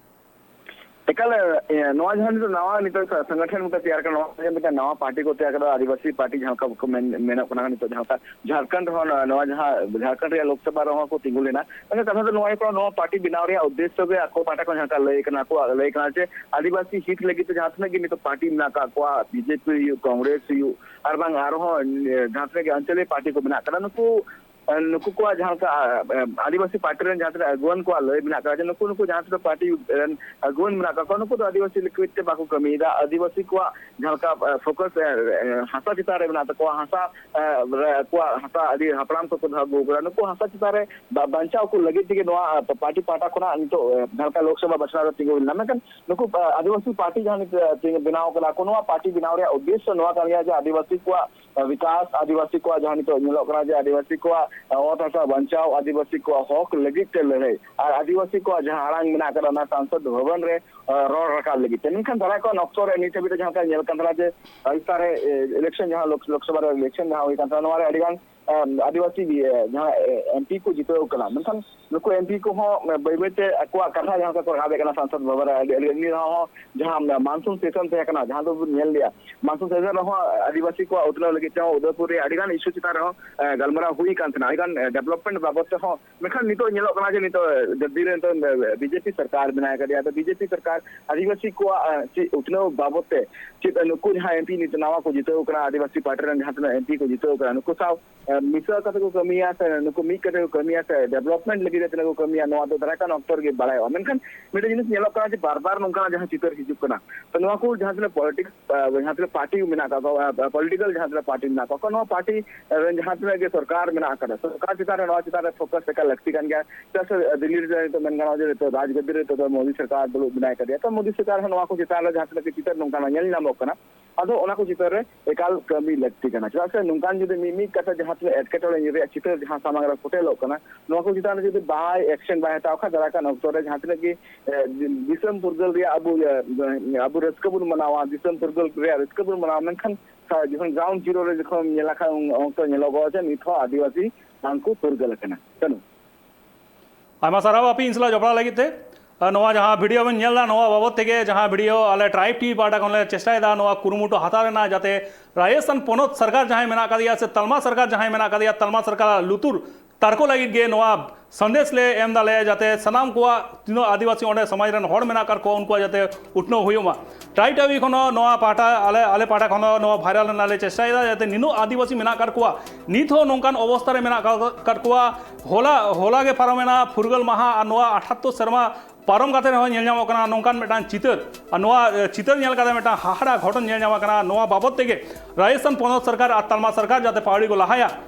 ᱮᱠᱟᱞ, ᱮ, ᱱᱚᱣᱟ ᱡᱟᱦᱟᱸ ᱱᱤᱛᱚᱜ ᱱᱟᱣᱟ ᱱᱤᱛᱚᱜ ᱥᱚᱝᱜᱚᱴᱷᱚᱱ ᱢᱤᱫᱴᱟᱝ ᱛᱮᱭᱟᱨ ᱠᱟᱱᱟ, ᱱᱚᱣᱟ ᱢᱤᱫᱴᱟᱝ ᱱᱟᱣᱟ ᱯᱟᱨᱴᱤ ᱠᱚ ᱛᱮᱭᱟᱨ ᱠᱟᱫᱟ, ᱟᱹᱫᱤᱵᱟᱹᱥᱤ ᱯᱟᱨᱴᱤ ᱡᱟᱦᱟᱸ ᱞᱮᱠᱟ ᱠᱚ ᱢᱮᱱ, ᱢᱮᱱᱚᱜ ᱠᱟᱱᱟ ᱱᱤᱛᱚᱜ, ᱡᱟᱦᱟᱸ ᱞᱮᱠᱟ ᱡᱷᱟᱲᱠᱷᱚᱸᱰ ᱨᱮᱦᱚᱸ, ᱱᱚᱣᱟ, ᱱᱚᱣᱟ ᱡᱟᱦᱟᱸ ᱡᱷᱟᱲᱠᱷᱚᱸᱰ ᱨᱮᱭᱟᱜ ᱞᱳᱠᱥᱚᱵᱷᱟ ᱨᱮᱦᱚᱸ ᱠᱚ ᱛᱤᱸᱜᱩ ᱞᱮᱱᱟ᱾ ᱢᱮᱱᱠᱷᱟᱱ ᱠᱟᱛᱷᱟ ᱫᱚ ᱱᱚᱣᱟ ᱠᱟᱱᱟ, ᱱᱚᱣᱟ ᱯᱟᱨᱴᱤ ᱵᱮᱱᱟᱣ ᱨᱮᱭᱟᱜ ᱩᱫᱽᱫᱮᱥᱥᱚ ᱜᱮ ᱟᱠᱚ ᱯᱟᱦᱴᱟ ᱠᱷᱚᱱ ᱡᱟᱦᱟᱸ ᱞᱮᱠᱟ ᱞᱟᱹᱭ ᱠᱟᱱᱟ, ᱟᱠᱚᱣᱟᱜ ᱞᱟᱹᱭ ᱠᱟᱱᱟ ᱡᱮ ᱟᱹᱫᱤᱵᱟᱹᱥᱤ ᱦᱤᱛ ᱞᱟᱹᱜᱤᱫ ᱛᱮ ᱡᱟᱦᱟᱸ ᱛᱤᱱᱟᱹᱜ ᱜᱮ ᱱᱤᱛᱚᱜ ᱯᱟᱨᱴᱤ ᱢᱮᱱᱟᱜ ᱟᱠᱟᱫ ᱠᱚᱣᱟ, ᱵᱤᱡᱮᱯᱤ ᱦᱩᱭᱩᱜ, ᱠᱚᱝᱜᱨᱮᱥ ᱦᱩᱭᱩᱜ, ᱟᱨ ᱵᱟᱝ ᱟᱨᱦᱚᱸ, ᱮ, ᱡᱟᱦᱟᱸ ᱛᱤᱱᱟᱹᱜ ᱜᱮ ᱟᱧᱪᱚᱞᱤᱠ ᱯᱟᱨᱴᱤ ᱠᱚ ᱢᱮᱱᱟᱜ ᱟᱠᱟᱫᱟ, ᱱᱩᱠᱩ ᱮ, ᱱᱩᱠᱩ ᱠᱚᱣᱟᱜ ᱡᱟᱦᱟᱸ ᱞᱮᱠᱟ, ᱮ, ᱟᱹᱫᱤᱵᱟᱹᱥᱤ ᱯᱟᱨᱴᱤ ᱨᱮᱱ ᱡᱟᱦᱟᱸ ᱛᱤᱱᱟᱹᱜ ᱟᱹᱜᱩᱣᱟᱹᱱ ᱠᱚᱣᱟᱜ ᱞᱟᱹᱭ ᱢᱮᱱᱟᱜ ᱟᱠᱟᱫᱟ ᱡᱮ ᱱᱩᱠᱩ, ᱱᱩᱠᱩ ᱡᱟᱦᱟᱸ ᱛᱤᱱᱟᱹᱜ ᱯᱟᱨᱴᱤ ᱨᱮᱱ ᱟᱹᱜᱩᱣᱟᱹᱱ ᱢᱮᱱᱟᱜ ᱟᱠᱟᱫ ᱠᱚᱣᱟ, ᱱᱩᱠᱩ ᱫᱚ ᱟᱹᱫᱤᱵᱟᱹᱥᱤ ᱞᱟᱹᱜᱤᱫ ᱛᱮ ᱵᱟᱠᱚ ᱠᱟᱹᱢᱤᱭᱮᱫᱟ᱾ ᱟᱹᱫᱤᱵᱟᱹᱥᱤ ᱠᱚᱣᱟᱜ ᱡᱟᱦᱟᱸ ᱞᱮᱠᱟ, ᱮ, ᱯᱷᱳᱠᱟᱥ, ᱮ, ᱮ, ᱦᱟᱥᱟ ᱪᱮᱛᱟᱱ ᱨᱮ ᱢᱮᱱᱟᱜ ᱛᱟᱠᱚᱣᱟ, ᱦᱟᱥᱟ, ᱮ, ᱨᱮ ᱟᱠᱚᱣᱟᱜ ᱦᱟᱥᱟ ᱟᱹᱰᱤ ᱦᱟᱯᱲᱟᱢ ᱠᱚᱠᱚ ᱫᱚᱦᱚ ᱟᱹᱜᱩ ᱟᱠᱟᱫᱟ᱾ ᱱᱩᱠᱩ ᱦᱟᱥᱟ ᱪᱮᱛᱟᱱ ᱨᱮ ᱵᱟ-, ᱵᱟᱧᱪᱟᱣ ᱠᱚ ᱞᱟᱹᱜᱤᱫ ᱛᱮᱜᱮ ᱱᱚᱣᱟ, ᱮ, ᱯᱟᱨᱴᱤ ᱯᱟᱦᱴᱟ ᱠᱷᱚᱱᱟᱜ ᱱᱤᱛᱚᱜ, ᱮ, ᱡᱟᱦᱟᱸ ᱞᱮᱠᱟ ᱞᱳᱠᱥᱚᱵᱷᱟ ᱵᱟᱪᱷᱱᱟᱣ ᱨᱮ ᱛᱤᱸᱜᱩ ᱞᱮᱱᱟ᱾ ᱢᱮᱱᱠᱷᱟᱱ ᱱᱩᱠᱩ, ᱮ, ᱟᱹᱫᱤᱵᱟᱹᱥᱤ ᱯᱟᱨᱴᱤ ᱡᱟᱦᱟᱸ ᱱᱤᱛᱚᱜ, ᱮ, ᱵᱮᱱᱟᱣ ᱠᱟᱱᱟ ᱠᱚ, ᱱᱚᱣᱟ ᱯᱟᱨᱴᱤ ᱵᱮᱱᱟᱣ ᱨᱮᱭᱟᱜ ᱩᱫᱽᱫᱮᱥᱥᱚ ᱱᱚᱣᱟ ᱠᱟᱱ ᱜᱮᱭᱟ ᱡᱮ ᱟᱹᱫᱤᱵᱟᱹᱥᱤ ᱠᱚᱣᱟᱜ ᱵᱤᱠᱟᱥ, ᱟᱹᱫᱤᱵᱟᱹᱥᱤ ᱠᱚᱣᱟᱜ ᱡᱟᱦᱟᱸ ᱱᱤᱛᱚᱜ ᱧᱮᱞᱚᱜ ᱠᱟᱱᱟ ᱡᱮ ᱟᱹᱫᱤᱵᱟᱹᱥᱤ ᱠᱚᱣᱟᱜ ᱚᱛ ᱦᱟᱥᱟ ᱵᱟᱧᱪᱟᱣ, ᱟᱹᱫᱤᱵᱟᱹᱥᱤ ᱠᱚᱣᱟᱜ ᱦᱚᱠ ᱞᱟᱹᱜᱤᱫ ᱛᱮ ᱞᱟᱹᱲᱦᱟᱹᱭ ᱟᱨ ᱟᱹᱫᱤᱵᱟᱹᱥᱤ ᱠᱚᱣᱟᱜ ᱡᱟᱦᱟᱸ ᱟᱲᱟᱝ ᱢᱮᱱᱟᱜ ᱟᱠᱟᱫᱟ ᱚᱱᱟ ᱥᱟᱝᱥᱚᱫ ᱵᱷᱚᱵᱚᱱ ᱨᱮ, ᱟᱸ, ᱨᱚᱲ ᱨᱟᱠᱟᱵ ᱞᱟᱹᱜᱤᱫ ᱛᱮ᱾ ᱢᱮᱱᱠᱷᱟᱱ ᱫᱟᱨᱟᱭ ᱠᱟᱱ ᱚᱠᱛᱚ ᱨᱮ ᱱᱤᱛ ᱦᱟᱹᱵᱤᱡ ᱛᱮ ᱡᱟᱦᱟᱸ ᱞᱮᱠᱟ ᱧᱮᱞ ᱠᱟᱱ ᱛᱟᱦᱮᱱᱟ ᱡᱮ ᱳᱰᱤᱥᱟ ᱨᱮ, ᱮ, ᱤᱞᱮᱠᱥᱚᱱ ᱡᱟᱦᱟᱸ ᱞᱳᱠ-, ᱞᱳᱠᱥᱚᱵᱷᱟ ᱨᱮ ᱤᱞᱮᱠᱥᱚᱱ ᱡᱟᱦᱟᱸ ᱦᱩᱭ ᱠᱟᱱ ᱛᱟᱦᱮᱱᱟ, ᱱᱚᱣᱟ ᱨᱮ ᱟᱹᱰᱤ ᱜᱟᱱ, ᱟᱸ, ᱟᱹᱫᱤᱵᱟᱹᱥᱤ, ᱮ, ᱡᱟᱦᱟᱸ, ᱮ, ᱮᱢᱯᱤ ᱠᱚ ᱡᱤᱛᱟᱹᱣ ᱠᱟᱱᱟ, ᱢᱮᱱᱠᱷᱟᱱ ᱱᱩᱠᱩ ᱮᱢᱯᱤ ᱠᱚᱦᱚᱸ ᱵᱟᱹᱭ ᱵᱟᱹᱭ ᱛᱮ ᱟᱠᱚᱣᱟᱜ ᱠᱟᱛᱷᱟ ᱡᱟᱦᱟᱸ ᱞᱮᱠᱟ ᱠᱚ ᱨᱟᱠᱟᱵᱮᱫ ᱠᱟᱱᱟ ᱥᱟᱝᱥᱚᱫ ᱵᱷᱚᱵᱚᱱ ᱨᱮ, ᱟᱹᱰᱤ, ᱟᱹᱰᱤ, ᱟᱹᱰᱤ ᱫᱷᱟᱣ ᱦᱚᱸ ᱡᱟᱦᱟᱸ ᱢᱟᱱᱥᱩᱱ ᱥᱮᱥᱚᱱ ᱛᱟᱦᱮᱸ ᱠᱟᱱᱟ, ᱡᱟᱦᱟᱸ ᱫᱚᱵᱚᱱ ᱧᱮᱞ ᱞᱮᱜᱼᱟ, ᱢᱟᱱᱥᱩᱱ ᱥᱮᱥᱚᱱ ᱨᱮᱦᱚᱸ ᱟᱹᱫᱤᱵᱟᱹᱥᱤ ᱠᱚᱣᱟᱜ ᱩᱛᱱᱟᱹᱣ ᱞᱟᱹᱜᱤᱫ ᱛᱮᱦᱚᱸ ᱩᱫᱚᱭᱯᱩᱨ ᱨᱮ ᱟᱹᱰᱤ ᱜᱟᱱ ᱤᱥᱩ ᱪᱮᱛᱟᱱ ᱨᱮᱦᱚᱸ, ᱮ, ᱜᱟᱞᱢᱟᱨᱟᱣ ᱦᱩᱭ ᱠᱟᱱ ᱛᱟᱦᱮᱱᱟ, ᱟᱹᱰᱤ ᱜᱟᱱ, ᱮ, ᱰᱮᱵᱷᱞᱚᱯᱢᱮᱱᱴ ᱵᱟᱵᱚᱫ ᱛᱮᱦᱚᱸ᱾ ᱢᱮᱱᱠᱷᱟᱱ ᱱᱤᱛᱚᱜ ᱧᱮᱞᱚᱜ ᱠᱟᱱᱟ ᱡᱮ ᱱᱤᱛᱚᱜ ᱫᱤᱞᱞᱤ ᱨᱮ ᱱᱤᱛᱚᱜ ᱵᱤᱡᱮᱯᱤ ᱥᱚᱨᱠᱟᱨ ᱢᱮᱱᱟᱭ ᱠᱟᱫᱮᱭᱟ, ᱟᱫᱚ ᱵᱤᱡᱮᱯᱤ ᱥᱚᱨᱠᱟᱨ ᱟᱹᱫᱤᱵᱟᱹᱥᱤ ᱠᱚᱣᱟᱜ, ᱮ, ᱪᱮᱫ ᱩᱛᱱᱟᱹᱣ ᱵᱟᱵᱚᱫ ᱛᱮ ᱪᱮᱫ ᱱᱩᱠᱩ ᱡᱟᱦᱟᱸ ᱮᱢᱯᱤ ᱱᱤᱛᱚᱜ ᱱᱟᱣᱟ ᱠᱚ ᱡᱤᱛᱟᱹᱣ ᱠᱟᱱᱟ, ᱟᱹᱫᱤᱵᱟᱹᱥᱤ ᱯᱟᱨᱴᱤ ᱨᱮᱱ ᱡᱟᱦᱟᱸ ᱛᱤᱱᱟᱹᱜ ᱮᱢᱯᱤ ᱠᱚ ᱡᱤᱛᱟᱹᱣ ᱠᱟᱱᱟ, ᱱᱩᱠᱩ ᱥᱟᱶ, ᱮ, ᱢᱤᱥᱟᱹ ᱠᱟᱛᱮ ᱠᱚ ᱠᱟᱹᱢᱤᱭᱟ ᱥᱮ ᱱᱩᱠᱩ ᱢᱤᱫ ᱠᱟᱛᱮ ᱠᱚ ᱠᱟᱹᱢᱤᱭᱟ ᱥᱮ ᱰᱮᱵᱷᱞᱚᱯᱢᱮᱱᱴ ᱞᱟᱹᱜᱤᱫ ᱛᱮ ᱛᱤᱱᱟᱹᱜ ᱠᱚ ᱠᱟᱹᱢᱤᱭᱟ, ᱱᱚᱣᱟ ᱫᱚ ᱫᱟᱨᱟᱭ ᱠᱟᱱ ᱚᱠᱛᱚ ᱨᱮᱜᱮ ᱵᱟᱲᱟᱭᱚᱜᱼᱟ᱾ ᱢᱮᱱᱠᱷᱟᱱ ᱢᱤᱫᱴᱮᱱ ᱡᱤᱱᱤᱥ ᱧᱮᱞᱚᱜ ᱠᱟᱱᱟ ᱡᱮ ᱵᱟᱨ ᱵᱟᱨ ᱱᱚᱝᱠᱟᱱᱟᱜ ᱡᱟᱦᱟᱸ ᱪᱤᱛᱟᱹᱨ ᱦᱤᱡᱩᱜ ᱠᱟᱱᱟ, ᱛᱚ ᱱᱚᱣᱟ ᱠᱚ ᱡᱟᱦᱟᱸ ᱛᱤᱱᱟᱹᱜ ᱯᱚᱞᱤᱴᱤᱠᱥ, ᱮ, ᱡᱟᱦᱟᱸ ᱛᱤᱱᱟᱹᱜ ᱯᱟᱨᱴᱤ ᱢᱮᱱᱟᱜ ᱟᱠᱟᱫ ᱠᱚᱣᱟ, ᱮ, ᱯᱚᱞᱤᱴᱤᱠᱟᱞ ᱡᱟᱦᱟᱸ ᱛᱤᱱᱟᱹᱜ ᱯᱟᱨᱴᱤ ᱢᱮᱱᱟᱜ ᱟᱠᱟᱫ ᱠᱚᱣᱟ, ᱱᱚᱣᱟ ᱯᱟᱨᱴᱤ, ᱮ, ᱨᱮᱱ ᱡᱟᱦᱟᱸ ᱛᱤᱱᱟᱹᱜ ᱜᱮ ᱥᱚᱨᱠᱟᱨ ᱢᱮᱱᱟᱜ ᱟᱠᱟᱫᱟ, ᱥᱚᱨᱠᱟᱨ ᱪᱮᱛᱟᱱ ᱨᱮ ᱱᱚᱣᱟ ᱪᱮᱛᱟᱱ ᱨᱮ ᱯᱷᱳᱠᱟᱥ ᱮᱠᱟᱞ ᱞᱟᱹᱠᱛᱤ ᱠᱟᱱ ᱜᱮᱭᱟ᱾ ᱪᱮᱫᱟᱜ ᱥᱮ, ᱮ, ᱫᱤᱞᱞᱤ ᱨᱮ ᱱᱤᱛᱚᱜ ᱢᱮᱱ ᱜᱟᱱᱚᱜᱼᱟ ᱡᱮ ᱱᱤᱛᱚᱜ ᱨᱟᱡᱽ ᱜᱟᱹᱫᱤ ᱨᱮ ᱱᱤᱛᱚᱜ ᱫᱚ ᱢᱳᱫᱤ ᱥᱚᱨᱠᱟᱨ ᱫᱩᱲᱩᱵ ᱢᱮᱱᱟᱭ ᱠᱟᱫᱮᱭᱟ, ᱛᱚ ᱢᱳᱫᱤ ᱥᱚᱨᱠᱟᱨ ᱦᱚᱸ ᱱᱚᱣᱟ ᱠᱚ ᱪᱮᱛᱟᱱ ᱨᱮ ᱡᱟᱦᱟᱸ ᱛᱤᱱᱟᱹᱜ ᱜᱮ ᱪᱤᱛᱟᱹᱨ ᱱᱚᱝᱠᱟᱱᱟᱜ ᱧᱮᱞ ᱧᱟᱢᱚᱜ ᱠᱟᱱᱟ, ᱟᱫᱚ ᱚᱱᱟ ᱠᱚ ᱪᱮᱛᱟᱱ ᱨᱮ ᱮᱠᱟᱞ ᱠᱟᱹᱢᱤ ᱞᱟᱹᱠᱛᱤ ᱠᱟᱱᱟ᱾ ᱪᱮᱫᱟᱜ ᱥᱮ ᱱᱚᱝᱠᱟᱱ ᱡᱩᱫᱤ ᱢᱤᱫ ᱢᱤᱫ ᱠᱟᱛᱮ ᱡᱟᱦᱟᱸ ᱛᱤᱱᱟᱹᱜ ᱮᱴᱠᱮᱴᱚᱬᱮ ᱨᱮᱭᱟᱜ ᱪᱤᱛᱟᱹᱨ ᱡᱟᱦᱟᱸ ᱥᱟᱢᱟᱝ ᱨᱮ ᱯᱷᱩᱴᱮᱞᱚᱜ ᱠᱟᱱᱟ, ᱱᱚᱣᱟ ᱠᱚ ᱪᱮᱛᱟᱱ ᱨᱮ ᱡᱩᱫᱤ ᱵᱟᱭ ᱮᱠᱥᱮᱱ ᱵᱟᱭ ᱦᱟᱛᱟᱣ ᱠᱷᱟᱱ, ᱫᱟᱨᱟᱭ ᱠᱟᱱ ᱚᱠᱛᱚ ᱨᱮ ᱡᱟᱦᱟᱸ ᱛᱤᱱᱟᱹᱜ ᱜᱮ, ᱮ, ᱫᱤᱥᱚᱢ ᱯᱷᱩᱨᱜᱟᱹᱞ ᱨᱮᱭᱟᱜ ᱟᱵᱚ, ᱮ, ᱟᱵᱚ ᱨᱟᱹᱥᱠᱟᱹ ᱵᱚᱱ ᱢᱟᱱᱟᱣᱟ, ᱫᱤᱥᱚᱢ ᱯᱷᱩᱨᱜᱟᱹᱞ ᱨᱮᱭᱟᱜ ᱨᱟᱹᱥᱠᱟᱹ ᱵᱚᱱ ᱢᱟᱱᱟᱣᱟ, ᱢᱮᱱᱠᱷᱟᱱ ᱥᱟ-, ᱡᱚᱠᱷᱚᱱ ᱜᱨᱟᱣᱩᱱᱰ ᱡᱤᱨᱳ ᱨᱮ ᱡᱚᱠᱷᱚᱱ ᱧᱮᱞᱟ ᱠᱷᱟᱱ, ᱩᱱ ᱚᱠᱛᱚ ᱧᱮᱞᱚᱜᱚᱜᱼᱟ ᱡᱮ ᱱᱤᱛ ᱦᱚᱸ ᱟᱹᱫᱤᱵᱟᱹᱥᱤ ᱵᱟᱝ ᱠᱚ ᱯᱷᱩᱨᱜᱟᱹᱞ ᱟᱠᱟᱱᱟ᱾ ᱠᱟᱹᱱᱩ᱾ ᱟᱭᱢᱟ ᱥᱟᱨᱦᱟᱣ ᱟᱯᱮ ᱤᱧ ᱥᱟᱞᱟᱜ ᱡᱚᱯᱲᱟᱣ ᱞᱟᱹᱜᱤᱫ ᱛᱮ᱾ ᱟᱨ ᱱᱚᱣᱟ ᱡᱟᱦᱟᱸ ᱵᱷᱤᱰᱤᱭᱳ ᱵᱮᱱ ᱧᱮᱞ ᱮᱫᱟ, ᱱᱚᱣᱟ ᱵᱟᱵᱚᱛ ᱛᱮᱜᱮ ᱡᱟᱦᱟᱸ ᱵᱷᱤᱰᱤᱭᱳ ᱟᱞᱮ ᱴᱨᱟᱭᱤᱵᱽ ᱴᱤᱵᱷᱤ ᱯᱟᱦᱴᱟ ᱠᱷᱚᱱ ᱞᱮ ᱪᱮᱥᱴᱟᱭᱮᱫᱟ, ᱱᱚᱣᱟ ᱠᱩᱨᱩᱢᱩᱴᱩ ᱦᱟᱛᱟᱣ ᱨᱮᱱᱟᱜ, ᱡᱟᱛᱮ ᱨᱟᱡᱚᱥᱛᱷᱟᱱ ᱯᱚᱱᱚᱛ ᱥᱚᱨᱠᱟᱨ ᱡᱟᱦᱟᱸᱭ ᱢᱮᱱᱟᱜ ᱟᱠᱟᱫᱮᱭᱟ ᱥᱮ ᱛᱟᱞᱢᱟ ᱥᱚᱨᱠᱟᱨ ᱡᱟᱦᱟᱸᱭ ᱢᱮᱱᱟᱜ ᱟᱠᱟᱫᱮᱭᱟ, ᱛᱟᱞᱢᱟ ᱥᱚᱨᱠᱟᱨᱟᱜ ᱞᱩᱛᱩᱨ ᱛᱟᱨᱠᱚ ᱞᱟᱹᱜᱤᱫ ᱜᱮ ᱱᱚᱣᱟ ᱥᱟᱸᱫᱮᱥ ᱞᱮ ᱮᱢ ᱫᱟᱞᱮ, ᱡᱟᱛᱮ ᱥᱟᱱᱟᱢ ᱠᱚᱣᱟᱜ ᱛᱤᱱᱟᱹᱜ ᱟᱹᱫᱤᱵᱟᱹᱥᱤ ᱚᱸᱰᱮ ᱥᱚᱢᱟᱡᱽ ᱨᱮᱱ ᱦᱚᱲ ᱢᱮᱱᱟᱜ ᱟᱠᱟᱫ ᱠᱚᱣᱟ, ᱩᱱᱠᱩᱣᱟᱜ ᱡᱟᱛᱮ ᱩᱛᱱᱟᱹᱣ ᱦᱩᱭᱩᱜ ᱢᱟ᱾ ᱴᱨᱟᱭᱤᱵᱽ ᱴᱤᱵᱷᱤ ᱠᱷᱚᱱ ᱦᱚᱸ ᱱᱚᱣᱟ ᱯᱟᱦᱴᱟ, ᱟᱞᱮ, ᱟᱞᱮ ᱯᱟᱦᱴᱟ ᱠᱷᱚᱱ ᱦᱚᱸ ᱱᱚᱣᱟ ᱵᱷᱟᱭᱨᱟᱞ ᱨᱮᱱᱟᱜ ᱞᱮ ᱪᱮᱥᱴᱟᱭᱮᱫᱟ, ᱡᱟᱛᱮ ᱱᱤᱱᱟᱹᱜ ᱟᱹᱫᱤᱵᱟᱹᱥᱤ ᱢᱮᱱᱟᱜ ᱟᱠᱟᱫ ᱠᱚᱣᱟ, ᱱᱤᱛ ᱦᱚᱸ ᱱᱚᱝᱠᱟᱱ ᱚᱵᱚᱥᱛᱟ ᱨᱮ ᱢᱮᱱᱟᱜ ᱟᱠᱟᱫ ᱠᱚᱣᱟ᱾ ᱦᱚᱞᱟ, ᱦᱚᱞᱟ ᱜᱮ ᱯᱟᱨᱚᱢᱮᱱᱟ ᱯᱷᱩᱨᱜᱟᱹᱞ ᱢᱟᱦᱟ, ᱟᱨ ᱱᱚᱣᱟ ᱟᱴᱷᱟᱛᱛᱳᱨ ᱥᱮᱨᱢᱟ ᱯᱟᱨᱚᱢ ᱠᱟᱛᱮ ᱨᱮᱦᱚᱸ ᱧᱮᱞ ᱧᱟᱢᱚᱜ ᱠᱟᱱᱟ ᱱᱚᱝᱠᱟᱱ ᱢᱤᱫᱴᱟᱝ ᱪᱤᱛᱟᱹᱨ᱾ ᱟᱨ ᱱᱚᱣᱟ, ᱮ, ᱪᱤᱛᱟᱹᱨ ᱧᱮᱞ ᱠᱟᱛᱮ ᱢᱤᱫᱴᱟᱝ ᱦᱟᱦᱟᱲᱟ ᱜᱷᱚᱴᱚᱱ ᱧᱮᱞ ᱧᱟᱢ ᱟᱠᱟᱱᱟ᱾ ᱱᱚᱣᱟ ᱵᱟᱵᱚᱛ ᱛᱮᱜᱮ ᱨᱟᱡᱚᱥᱛᱷᱟᱱ ᱯᱚᱱᱚᱛ ᱥᱚᱨᱠᱟᱨ ᱟᱨ ᱛᱟᱞᱢᱟ ᱥᱚᱨᱠᱟᱨ ᱡᱟᱛᱮ ᱯᱟᱹᱣᱲᱤ ᱠᱚ ᱞᱟᱦᱟᱭᱟ,